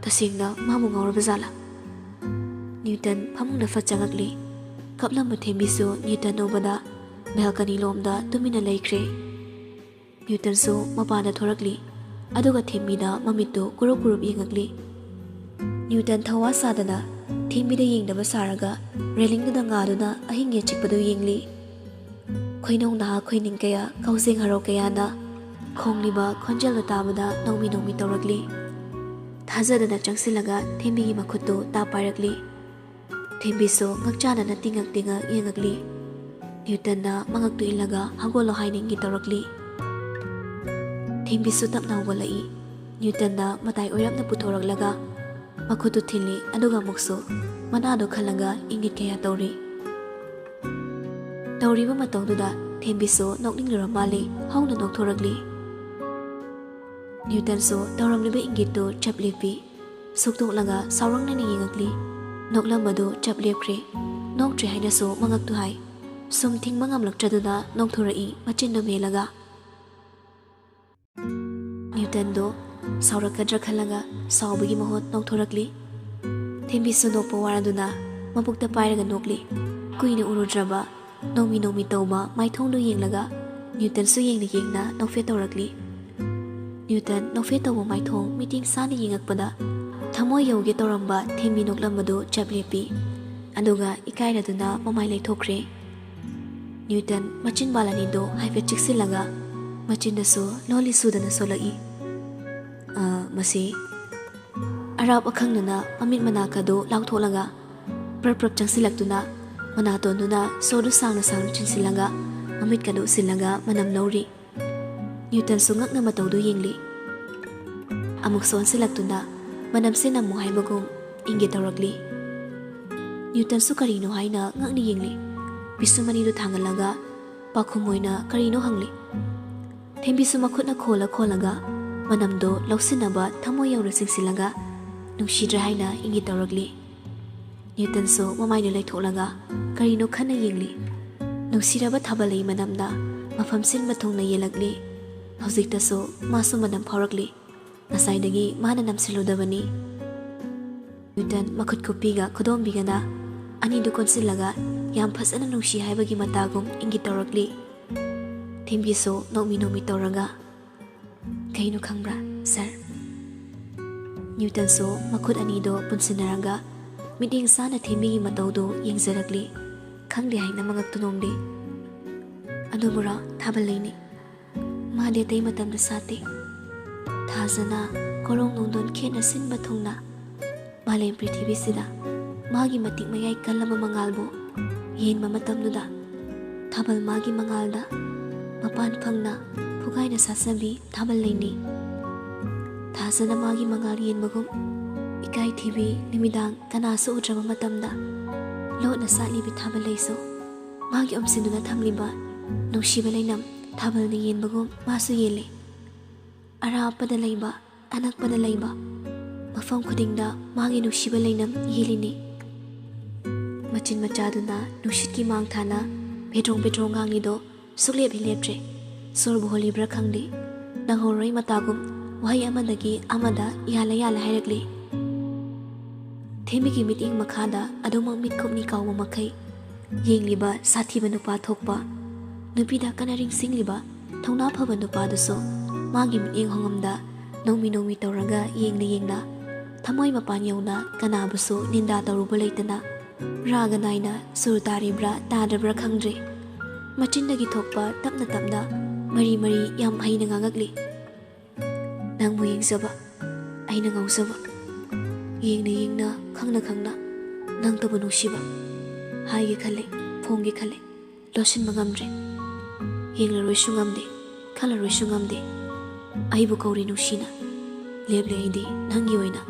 ꯇꯁꯦꯡꯅ ꯃꯥꯕꯨ ꯉꯥꯎꯔꯕ ꯖꯥꯠꯂꯥ? ꯅ꯭ꯌꯨꯇꯟ ꯐꯃꯨꯡꯗ ꯐꯠ ꯆꯪꯉꯛꯂꯤ꯫ ꯀꯞꯂꯝꯕ ꯊꯦꯝꯕꯤꯁꯨ ꯅ꯭ꯌꯨꯇꯟ ꯎꯕꯗ ꯕꯦꯜꯀꯅꯤ ꯂꯣꯝꯗ ꯇꯨꯃꯤꯟꯅ ꯂꯩꯈ꯭ꯔꯦ꯫ ꯅ꯭ꯌꯨꯇꯟꯁꯨ ꯃꯄꯥꯟꯗ ꯊꯣꯔꯛꯂꯤ꯫ ꯑꯗꯨꯒ ꯊꯦꯝꯕꯤꯅ ꯃꯃꯤꯠꯇꯨ ꯀꯨꯔꯨꯞ ꯀꯨꯔꯨꯞ ꯌꯦꯡꯉꯛꯂꯤ꯫ ꯅ꯭ꯌꯨꯇꯟ ꯊꯧꯋꯥ ꯁꯥꯗꯅ ꯊꯦꯝꯕꯤꯗ ꯌꯦꯡꯗꯕ ꯁꯥꯔꯒ ꯔꯦꯂꯤꯡꯗꯨꯗ ꯉꯥꯗꯨꯅ ꯑꯍꯤꯡꯒꯤ ꯑꯆꯤꯛꯄꯗꯨ ꯌꯦꯡꯂꯤ꯫ ꯈꯣꯏꯅꯧ ꯅꯥꯍꯥ ꯈꯣꯏꯅꯤꯡ ꯀꯌꯥ, ꯀꯥꯎꯖꯦꯡ ꯍꯔꯥꯎ ꯀꯌꯥꯅ ꯈꯣꯡꯂꯤꯕ ꯈꯣꯟꯖꯦꯜꯗꯨ ꯇꯥꯕꯗ ꯅꯣꯡꯃꯤ ꯅꯣꯡꯃꯤ ꯇꯧꯔꯛꯂꯤ꯫ ꯊꯥꯖꯗꯅ ꯆꯪꯁꯤꯜꯂꯒ ꯊꯦꯝꯕꯤꯒꯤ ꯃꯈꯨꯠꯇꯨ ꯇꯥ ꯄꯥꯏꯔꯛꯂꯤ꯫ ꯊꯦꯝꯕꯤꯁꯨ ꯉꯛꯆꯥꯅꯅ ꯇꯤꯡꯉꯛ ꯇꯤꯡꯉꯛ ꯌꯦꯡꯉꯛꯂꯤ꯫ ꯅ꯭ꯌꯨꯇꯟꯅ ꯃꯉꯛꯇꯨ ꯏꯜꯂꯒ ꯍꯧꯒꯠꯂꯣ ꯍꯥꯏꯅ ꯏꯪꯒꯤꯠ ꯇꯧꯔꯛꯂꯤ꯫ ꯊꯦꯝꯕꯤꯁꯨ ꯇꯞꯅ ꯍꯧꯒꯠꯂꯛꯏ꯫ ꯅ꯭ꯌꯨꯇꯟꯅ ꯃꯇꯥꯏ ꯑꯣꯏꯔꯞꯅ ꯄꯨꯊꯣꯔꯛꯂꯒ ꯃꯈꯨꯠꯇꯨ ꯊꯤꯜꯂꯤ, ꯑꯗꯨꯒ ꯑꯃꯨꯛꯁꯨ ꯃꯅꯥꯗꯨ ꯈꯜꯂꯒ ꯏꯪꯒꯤꯠ ꯀꯌꯥ ꯇꯧꯔꯤ꯫ ꯇꯧꯔꯤꯕ ꯃꯇꯧꯗꯨꯗ ꯊꯦꯝꯕꯤꯁꯨ ꯅꯣꯛꯅꯤꯡꯂꯨꯔ ꯃꯥꯜꯂꯤ, ꯍꯧꯅ ꯅꯣꯛꯊꯣꯔꯛꯂꯤ꯫ ꯅ꯭ꯌꯨꯇꯟꯁꯨ ꯇꯧꯔꯝꯂꯤꯕ ꯏꯪꯒꯤꯠꯇꯨ ꯆꯞ ꯂꯦꯞꯄꯤ꯫ ꯁꯨꯛꯇꯣꯛꯂꯒ ꯁꯥꯎꯔꯛꯅꯅ ꯌꯦꯡꯉꯛꯂꯤ꯫ ꯅꯣꯛꯂꯝꯕꯗꯨ ꯆꯞ ꯂꯦꯞꯈ꯭ꯔꯦ꯫ ꯅꯣꯛꯇ꯭ꯔꯦ ꯍꯥꯏꯅꯁꯨ ꯃꯉꯛꯇꯨ ꯍꯥꯏ꯫ ꯁꯨꯝ ꯊꯤꯡꯕ ꯉꯝꯂꯛꯇ꯭ꯔꯗꯨꯅ ꯅꯣꯛꯊꯣꯔꯛꯏ, ꯃꯆꯤꯟꯗꯨ ꯃꯦꯜꯂꯒ꯫ ꯅ꯭ꯌꯨꯇꯟꯗꯣ ꯁꯥꯎꯔꯛꯀꯗ꯭ꯔꯥ ꯈꯜꯂꯒ ꯁꯥꯎꯕꯒꯤ ꯃꯍꯨꯠ ꯅꯣꯛꯊꯣꯔꯛꯂꯤ꯫ ꯊꯦꯝꯕꯤꯁꯨ ꯅꯣꯛꯄ ꯋꯥꯔꯗꯨꯅ ꯃꯕꯨꯛꯇ ꯄꯥꯏꯔꯒ ꯅꯣꯛꯂꯤ꯫ ꯀꯨꯏꯅ ꯎꯔꯨꯗ꯭ꯔꯕ ꯅꯣꯡꯃꯤ ꯅꯣꯡꯃꯤ ꯇꯧꯕ ꯃꯥꯏꯊꯣꯡꯗꯨ ꯌꯦꯡꯂꯒ ꯅ꯭ꯌꯨꯇꯟꯁꯨ ꯌꯦꯡꯅ ꯌꯦꯡꯅ ꯅꯣꯛꯐꯦꯠ ꯇꯧꯔꯛꯂꯤ꯫ ꯅ꯭ꯌꯨꯇꯟ ꯅꯣꯛꯐꯦꯠ ꯇꯧꯕ ꯃꯥꯏꯊꯣꯡ ꯃꯤꯠꯌꯦꯡ ꯁꯥꯅ ꯌꯦꯡꯉꯛꯄꯗ ꯊꯃꯣꯏ ꯌꯧꯒꯦ ꯇꯧꯔꯝꯕ ꯊꯦꯝꯕꯤ ꯅꯣꯛꯂꯝꯕꯗꯨ ꯆꯞ ꯂꯦꯞꯄꯤ꯫ ꯑꯗꯨꯒ ꯏꯀꯥꯏꯔꯗꯨꯅ ꯃꯃꯥꯏ ꯂꯩꯊꯣꯛꯈ꯭ꯔꯦ꯫ ꯅ꯭ꯌꯨꯇꯟ ꯃꯆꯤꯟ ꯕꯥꯜ ꯑꯅꯤꯗꯨ ꯍꯥꯏꯐꯦꯠ ꯆꯤꯛꯁꯤꯜꯂꯒ ꯃꯆꯤꯟꯗꯁꯨ ꯂꯣꯜꯂꯤ ꯁꯨꯗꯅ ꯁꯣꯜꯂꯛꯏ꯫ "ꯑ, ꯃꯁꯤ?" ꯑꯔꯥꯞ ꯑꯈꯪꯅꯅ ꯃꯃꯤꯠ ꯃꯅꯥꯀꯗꯨ ꯂꯥꯎꯊꯣꯛꯂꯒ ꯄ꯭ꯔꯞ ꯄ꯭ꯔꯞ ꯆꯪꯁꯤꯜꯂꯛꯇꯨꯅ ꯃꯅꯥꯇꯣꯟꯗꯨꯅ ꯁꯣꯔꯗꯨ ꯁꯥꯡꯅ ꯁꯥꯡꯅ ꯆꯤꯟꯁꯤꯜꯂꯒ ꯃꯃꯤꯠꯀꯗꯨ ꯎꯁꯤꯜꯂꯒ ꯃꯅꯝ ꯂꯧꯔꯤ꯫ ꯅ꯭ꯌꯨꯇꯟꯁꯨ ꯉꯛꯅ ꯃꯇꯧꯗꯨ ꯌꯦꯡꯂꯤ꯫ ꯑꯃꯨꯛ ꯁꯣꯟꯁꯤꯜꯂꯛꯇꯨꯅ ꯃꯅꯝꯁꯦ ꯅꯝꯃꯨ ꯍꯥꯏꯕꯒꯨꯝ ꯏꯪꯒꯤꯠ ꯇꯧꯔꯛꯂꯤ꯫ ꯅ꯭ꯌꯨꯇꯟꯁꯨ ꯀꯔꯤꯅꯣ ꯍꯥꯏꯅ ꯉꯛꯅ ꯌꯦꯡꯂꯤ꯫ ꯄꯤꯁꯨꯝ ꯑꯅꯤꯗꯨ ꯊꯥꯡꯒꯠꯂꯒ ꯄꯥꯈꯨꯝ ꯑꯣꯏꯅ ꯀꯔꯤꯅꯣ ꯍꯪꯂꯤ꯫ ꯊꯦꯝꯕꯤꯁꯨ ꯃꯈꯨꯠꯅ ꯈꯣꯜꯂ ꯈꯣꯜꯂꯒ ꯃꯅꯝꯗꯣ ꯂꯧꯁꯤꯟꯅꯕ ꯊꯃꯣꯏ ꯌꯧꯅ ꯆꯤꯡꯁꯤꯜꯂꯒ ꯅꯨꯡꯁꯤꯗ꯭ꯔꯦ ꯍꯥꯏꯅ ꯏꯪꯒꯤꯠ ꯇꯧꯔꯛꯂꯤ꯫ ꯅ꯭ꯌꯨꯇꯟꯁꯨ ꯃꯃꯥꯏꯗꯨ ꯂꯩꯊꯣꯛꯂꯒ ꯀꯔꯤꯅꯣ ꯈꯟꯅ ꯌꯦꯡꯂꯤ꯫ ꯅꯨꯡꯁꯤꯔꯕ ꯊꯥꯕꯜꯂꯩ ꯃꯅꯝꯅ ꯃꯐꯝ ꯁꯤꯟꯕ ꯊꯨꯡꯅ ꯌꯦꯜꯂꯛꯂꯤ꯫ ꯍꯧꯖꯤꯛꯇꯁꯨ ꯃꯥꯁꯨ ꯃꯅꯝ ꯐꯥꯎꯔꯛꯂꯤ꯫ ꯉꯁꯥꯏꯗꯒꯤ ꯃꯥꯅ ꯅꯝꯁꯤꯜꯂꯨꯗꯕꯅꯤ꯫ ꯅ꯭ꯌꯨꯇꯟ ꯃꯈꯨꯠ ꯈꯨꯞꯄꯤꯒ ꯈꯨꯗꯣꯝꯕꯤꯒꯅ ꯑꯅꯤꯗꯨ ꯀꯣꯟꯁꯤꯜꯂꯒ ꯌꯥꯝ ꯐꯖꯅ ꯅꯨꯡꯁꯤ ꯍꯥꯏꯕꯒꯤ ꯃꯇꯥꯒꯨꯝ ꯏꯪꯒꯤꯠ ꯇꯧꯔꯛꯂꯤ꯫ ꯊꯦꯝꯕꯤꯁꯨ ꯅꯣꯛꯃꯤ ꯅꯣꯛꯃꯤ ꯇꯧꯔꯒ, "ꯀꯩꯅꯣ ꯈꯪꯕ꯭ꯔꯥ, ꯁꯥꯔ?" ꯅ꯭ꯌꯨꯇꯟꯁꯨ ꯃꯈꯨꯠ ꯑꯅꯤꯗꯣ ꯄꯨꯟꯁꯤꯟꯅꯔꯒ ꯃꯤꯠꯌꯦꯡ ꯆꯥꯅ ꯊꯦꯝꯕꯤꯒꯤ ꯃꯇꯧꯗꯨ ꯌꯦꯡꯖꯔꯛꯂꯤ꯫ ꯈꯪꯗꯦ ꯍꯥꯏꯅ ꯃꯉꯛꯇꯨ ꯅꯣꯝꯂꯤ꯫ ꯑꯗꯨꯕꯨꯔꯥ ꯊꯥꯕꯜ ꯂꯩꯅꯤ꯫ ꯃꯥꯗꯤ ꯑꯇꯩ ꯃꯇꯝꯗ ꯁꯥꯠꯇꯦ꯫ ꯊꯥꯖꯅ ꯀꯣꯔꯣꯡ ꯅꯣꯡꯗꯣꯟ ꯈꯦꯠꯅ ꯁꯤꯟꯕ ꯊꯨꯡꯅ ꯃꯥꯂꯦꯝ ꯄ꯭ꯔꯤꯊꯤꯕꯤꯁꯤꯗ ꯃꯥꯒꯤ ꯃꯇꯤꯛ ꯃꯌꯥꯏ ꯀꯜꯂꯕ ꯃꯉꯥꯜꯕꯨ ꯌꯦꯟꯕ ꯃꯇꯝꯗꯨꯗ ꯊꯥꯕꯜ ꯃꯥꯒꯤ ꯃꯉꯥꯜꯗ ꯃꯄꯥꯟ ꯐꯪꯅ ꯐꯨꯒꯥꯏꯅ ꯁꯥꯠꯆꯕꯤ ꯊꯥꯕꯜ ꯂꯩꯅꯤ꯫ ꯊꯥꯖꯅ ꯃꯥꯒꯤ ꯃꯉꯥꯜ ꯌꯦꯟꯕꯒꯨꯝ ꯏꯀꯥꯏ ꯊꯤꯕꯤ ꯅꯨꯃꯤꯗꯥꯡ ꯀꯅꯥꯁꯨ ꯎꯗ꯭ꯔꯕ ꯃꯇꯝꯗ ꯂꯣꯠꯅ ꯁꯥꯠꯂꯤꯕꯤ ꯊꯥꯕꯜ ꯂꯩꯁꯨ ꯃꯥꯒꯤ ꯎꯝꯁꯤꯟꯗꯨꯅ ꯊꯝꯂꯤꯕ ꯅꯨꯡꯁꯤꯕ ꯂꯩꯅꯝ ꯊꯥꯕꯜꯅ ꯌꯦꯟꯕꯒꯨꯝ ꯃꯥꯁꯨ ꯌꯦꯜꯂꯤ꯫ ꯑꯔꯥꯞꯄꯗ ꯂꯩꯕ, ꯑꯅꯛꯄꯗ ꯂꯩꯕ, ꯃꯐꯝ ꯈꯨꯗꯤꯡꯗ ꯃꯥꯒꯤ ꯅꯨꯡꯁꯤꯕ ꯂꯩꯅꯝ ꯌꯦꯜꯂꯤꯅꯤ꯫ ꯃꯆꯤꯟ ꯃꯆꯥꯗꯨꯅ ꯅꯨꯡꯁꯤꯠꯀꯤ ꯃꯥꯡ ꯊꯥꯅ ꯄꯦꯗ꯭ꯔꯣꯡ ꯄꯦꯗ꯭ꯔꯣꯡ ꯉꯥꯡꯂꯤꯗꯣ ꯁꯨꯛꯂꯦꯞ ꯍꯦꯛ ꯂꯦꯞꯇ꯭ꯔꯦ꯫ ꯁꯣꯔꯕꯨ ꯍꯣꯜꯂꯤꯕ꯭ꯔꯥ ꯈꯪꯗꯦ, ꯅꯪꯍꯧꯔꯣꯏ ꯃꯇꯥꯒꯨꯝ ꯋꯥꯍꯩ ꯑꯃꯗꯒꯤ ꯑꯃꯗ ꯌꯥꯜꯂ ꯌꯥꯜꯂ ꯍꯥꯏꯔꯛꯂꯤ꯫ ꯊꯦꯝꯕꯤꯒꯤ ꯃꯤꯠꯌꯦꯡ ꯃꯈꯥꯗ ꯑꯗꯨꯃꯛ ꯃꯤꯠꯀꯨꯞꯅꯤ ꯀꯥꯎꯕ ꯃꯈꯩ ꯌꯦꯡꯂꯤꯕ ꯁꯥꯊꯤꯕ ꯅꯨꯄꯥ ꯊꯣꯛꯄ, ꯅꯨꯄꯤꯗ ꯀꯟꯅ ꯔꯤꯡꯁꯤꯡꯂꯤꯕ ꯊꯧꯅꯥ ꯐꯕ ꯅꯨꯄꯥꯗꯨꯁꯨ ꯃꯥꯒꯤ ꯃꯤꯠꯌꯦꯡ ꯍꯣꯡꯉꯝꯗ ꯅꯣꯡꯃꯤ ꯅꯣꯡꯃꯤ ꯇꯧꯔꯒ ꯌꯦꯡꯅ ꯌꯦꯡꯅ ꯊꯃꯣꯏ ꯃꯄꯥꯟ ꯌꯧꯅ ꯀꯅꯥꯕꯨꯁꯨ ꯅꯤꯟꯗꯥ ꯇꯧꯔꯨꯕ ꯂꯩꯇꯅ ꯔꯥꯒ ꯅꯥꯏꯅ ꯁꯨꯔ ꯇꯥꯔꯤꯕ꯭ꯔꯥ ꯇꯥꯗ꯭ꯔꯕ꯭ꯔꯥ ꯈꯪꯗ꯭ꯔꯦ꯫ ꯃꯆꯤꯟꯗꯒꯤ ꯊꯣꯛꯄ ꯇꯞꯅ ꯇꯞꯅ ꯃꯔꯤ ꯃꯔꯤ ꯌꯥꯝ ꯍꯩꯅ ꯉꯥꯡꯉꯛꯂꯤ꯫ ꯅꯪꯕꯨ ꯌꯦꯡꯖꯕ, ꯑꯩꯅ ꯉꯥꯎꯖꯕ, ꯌꯦꯡꯅ ꯌꯦꯡꯅ, ꯈꯪꯅ ꯈꯪꯅ, ꯅꯪꯇꯕꯨ ꯅꯨꯡꯁꯤꯕ꯫ ꯍꯥꯏꯒꯦ ꯈꯜꯂꯦ, ꯐꯣꯡꯒꯦ ꯈꯜꯂꯦ, ꯂꯣꯠꯁꯤꯟꯕ ꯉꯝꯗ꯭ꯔꯦ꯫ ꯌꯦꯡꯂꯔꯣꯏꯁꯨ ꯉꯝꯗꯦ, ꯈꯜꯂꯔꯣꯏꯁꯨ ꯉꯝꯗꯦ꯫ ꯑꯩꯕꯨ ꯀꯧꯔꯤ ꯅꯨꯡꯁꯤꯅ, ꯂꯦꯞꯂꯦ ꯑꯩꯗꯤ ꯅꯪꯒꯤ ꯑꯣꯏꯅ꯫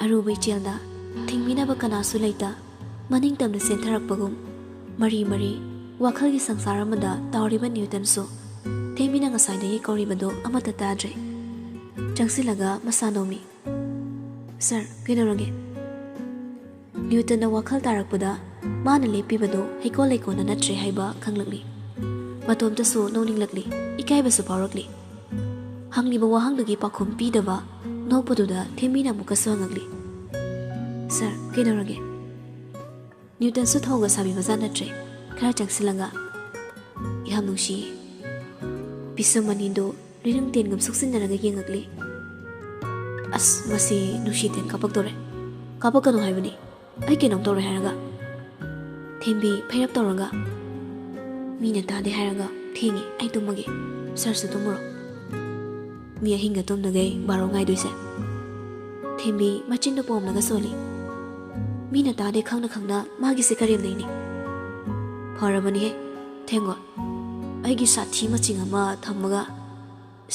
ꯑꯔꯨꯕ ꯏꯆꯦꯜꯗ ꯊꯤꯡꯕꯤꯅꯕ ꯀꯅꯥꯁꯨ ꯂꯩꯇ, ꯃꯅꯤꯡꯇꯝꯅ ꯆꯦꯟꯊꯔꯛꯄꯒꯨꯝ ꯃꯔꯤ ꯃꯔꯤ ꯋꯥꯈꯜꯒꯤ ꯁꯪꯁꯥꯔ ꯑꯃꯗ ꯇꯥꯎꯔꯤꯕ ꯅ꯭ꯌꯨꯇꯟꯁꯨ ꯊꯦꯝꯕꯤꯅ ꯉꯁꯥꯏꯗꯒꯤ ꯀꯧꯔꯤꯕꯗꯨ ꯑꯃꯠꯇ ꯇꯥꯗ꯭ꯔꯦ꯫ ꯆꯪꯁꯤꯜꯂꯒ ꯃꯁꯥ ꯅꯣꯝꯃꯤ꯫ "ꯁꯥꯔ, ꯀꯩꯗꯧꯔꯒꯦ?" ꯅ꯭ꯌꯨꯇꯟꯅ ꯋꯥꯈꯜ ꯇꯥꯔꯛꯄꯗ ꯃꯥꯅ ꯂꯦꯞꯄꯤꯕꯗꯨ ꯍꯩꯀꯣꯜ ꯂꯩꯀꯣꯜꯗ ꯅꯠꯇ꯭ꯔꯦ ꯍꯥꯏꯕ ꯈꯪꯂꯛꯂꯤ꯫ ꯃꯇꯣꯝꯇꯁꯨ ꯅꯣꯛꯅꯤꯡꯂꯛꯂꯤ, ꯏꯀꯥꯏꯕꯁꯨ ꯐꯥꯎꯔꯛꯂꯤ꯫ ꯍꯪꯂꯤꯕ ꯋꯥꯍꯪꯗꯨꯒꯤ ꯄꯥꯎꯈꯨꯝ ꯄꯤꯗꯕ ꯅꯣꯛꯄꯗꯨꯗ ꯊꯦꯝꯕꯤꯅ ꯑꯃꯨꯛꯀꯁꯨ ꯍꯪꯂꯛꯂꯤ꯫ "ꯁꯥꯔ, ꯀꯩꯗꯧꯔꯒꯦ?" ꯅ꯭ꯌꯨꯇꯟꯁꯨ ꯊꯧꯒ ꯁꯥꯕꯤ ꯃꯆꯥ ꯅꯠꯇ꯭ꯔꯦ꯫ ꯈꯔ ꯆꯪꯁꯤꯜꯂꯒ, "ꯌꯥꯝ ꯅꯨꯡꯁꯤꯌꯦ꯫" ꯄꯤꯁꯨꯝ ꯑꯅꯤꯗꯨ ꯂꯤꯔꯪ ꯇꯦꯟꯒꯨꯝ ꯁꯨꯛꯆꯤꯟꯅꯔꯒ ꯌꯦꯡꯉꯛꯂꯤ꯫ "ꯑꯁ, ꯃꯁꯤ ꯅꯨꯡꯁꯤ ꯇꯦꯟ ꯀꯥꯞꯄꯛꯇꯣꯔꯦ꯫" "ꯀꯥꯄꯛꯀꯅꯨ ꯍꯥꯏꯕꯅꯤ, ꯑꯩ ꯀꯩꯅꯣꯝ ꯇꯧꯔꯦ" ꯍꯥꯏꯔꯒ꯫ ꯊꯦꯝꯕꯤ ꯐꯩꯔꯞ ꯇꯧꯔꯒ, "ꯃꯤꯅ ꯇꯥꯗꯦ ꯍꯥꯏꯔꯒ ꯊꯦꯡꯉꯦ, ꯑꯩ ꯇꯨꯝꯃꯒꯦ, ꯁꯥꯔꯁꯨ ꯇꯨꯝꯃꯨꯔꯣ"꯫ ꯃꯤ ꯑꯍꯤꯡꯒ ꯇꯨꯝꯗꯈꯩ ꯕꯥꯔꯣ ꯉꯥꯏꯗꯣꯏꯁꯦ꯫ ꯊꯦꯝꯕꯤ ꯃꯆꯤꯟꯗꯨ ꯄꯣꯝꯂꯒ ꯁꯣꯜꯂꯤ꯫ ꯃꯤꯅ ꯇꯥꯗꯦ ꯈꯪꯅ ꯈꯪꯅ ꯃꯥꯒꯤꯁꯦ ꯀꯔꯦꯝꯅꯩꯅꯤ꯫ "ꯐꯔꯕꯅꯤꯍꯦ, ꯊꯦꯡꯉꯣ꯫ ꯑꯩꯒꯤ ꯁꯥꯊꯤ ꯃꯆꯤꯡ ꯑꯃ ꯊꯝꯃꯒ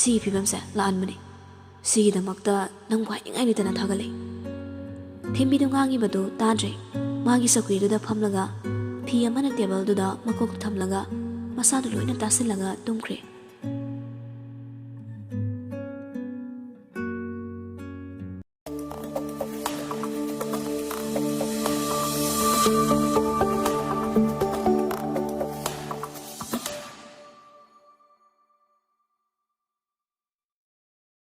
ꯁꯤꯒꯤ ꯐꯤꯕꯝꯁꯦ ꯂꯥꯛꯍꯟꯕꯅꯤ꯫ ꯁꯤꯒꯤꯗꯃꯛꯇ ꯅꯪꯕꯨ ꯍꯥꯏꯅꯤꯡꯉꯥꯏ ꯂꯩꯇꯅ ꯊꯥꯒꯠꯂꯤ"꯫ ꯊꯦꯝꯕꯤꯗꯨ ꯉꯥꯡꯉꯤꯕꯗꯨ ꯇꯥꯗ꯭ꯔꯦ꯫ ꯃꯥꯒꯤ ꯆꯧꯀ꯭ꯔꯤꯗꯨꯗ ꯐꯝꯂꯒ ꯐꯤ ꯑꯃꯅ ꯇꯦꯕꯜꯗꯨꯗ ꯃꯀꯣꯛ ꯊꯝꯂꯒ ꯃꯁꯥꯗꯨ ꯂꯣꯏꯅ ꯇꯥꯁꯤꯜꯂꯒ ꯇꯨꯝꯈ꯭ꯔꯦ꯫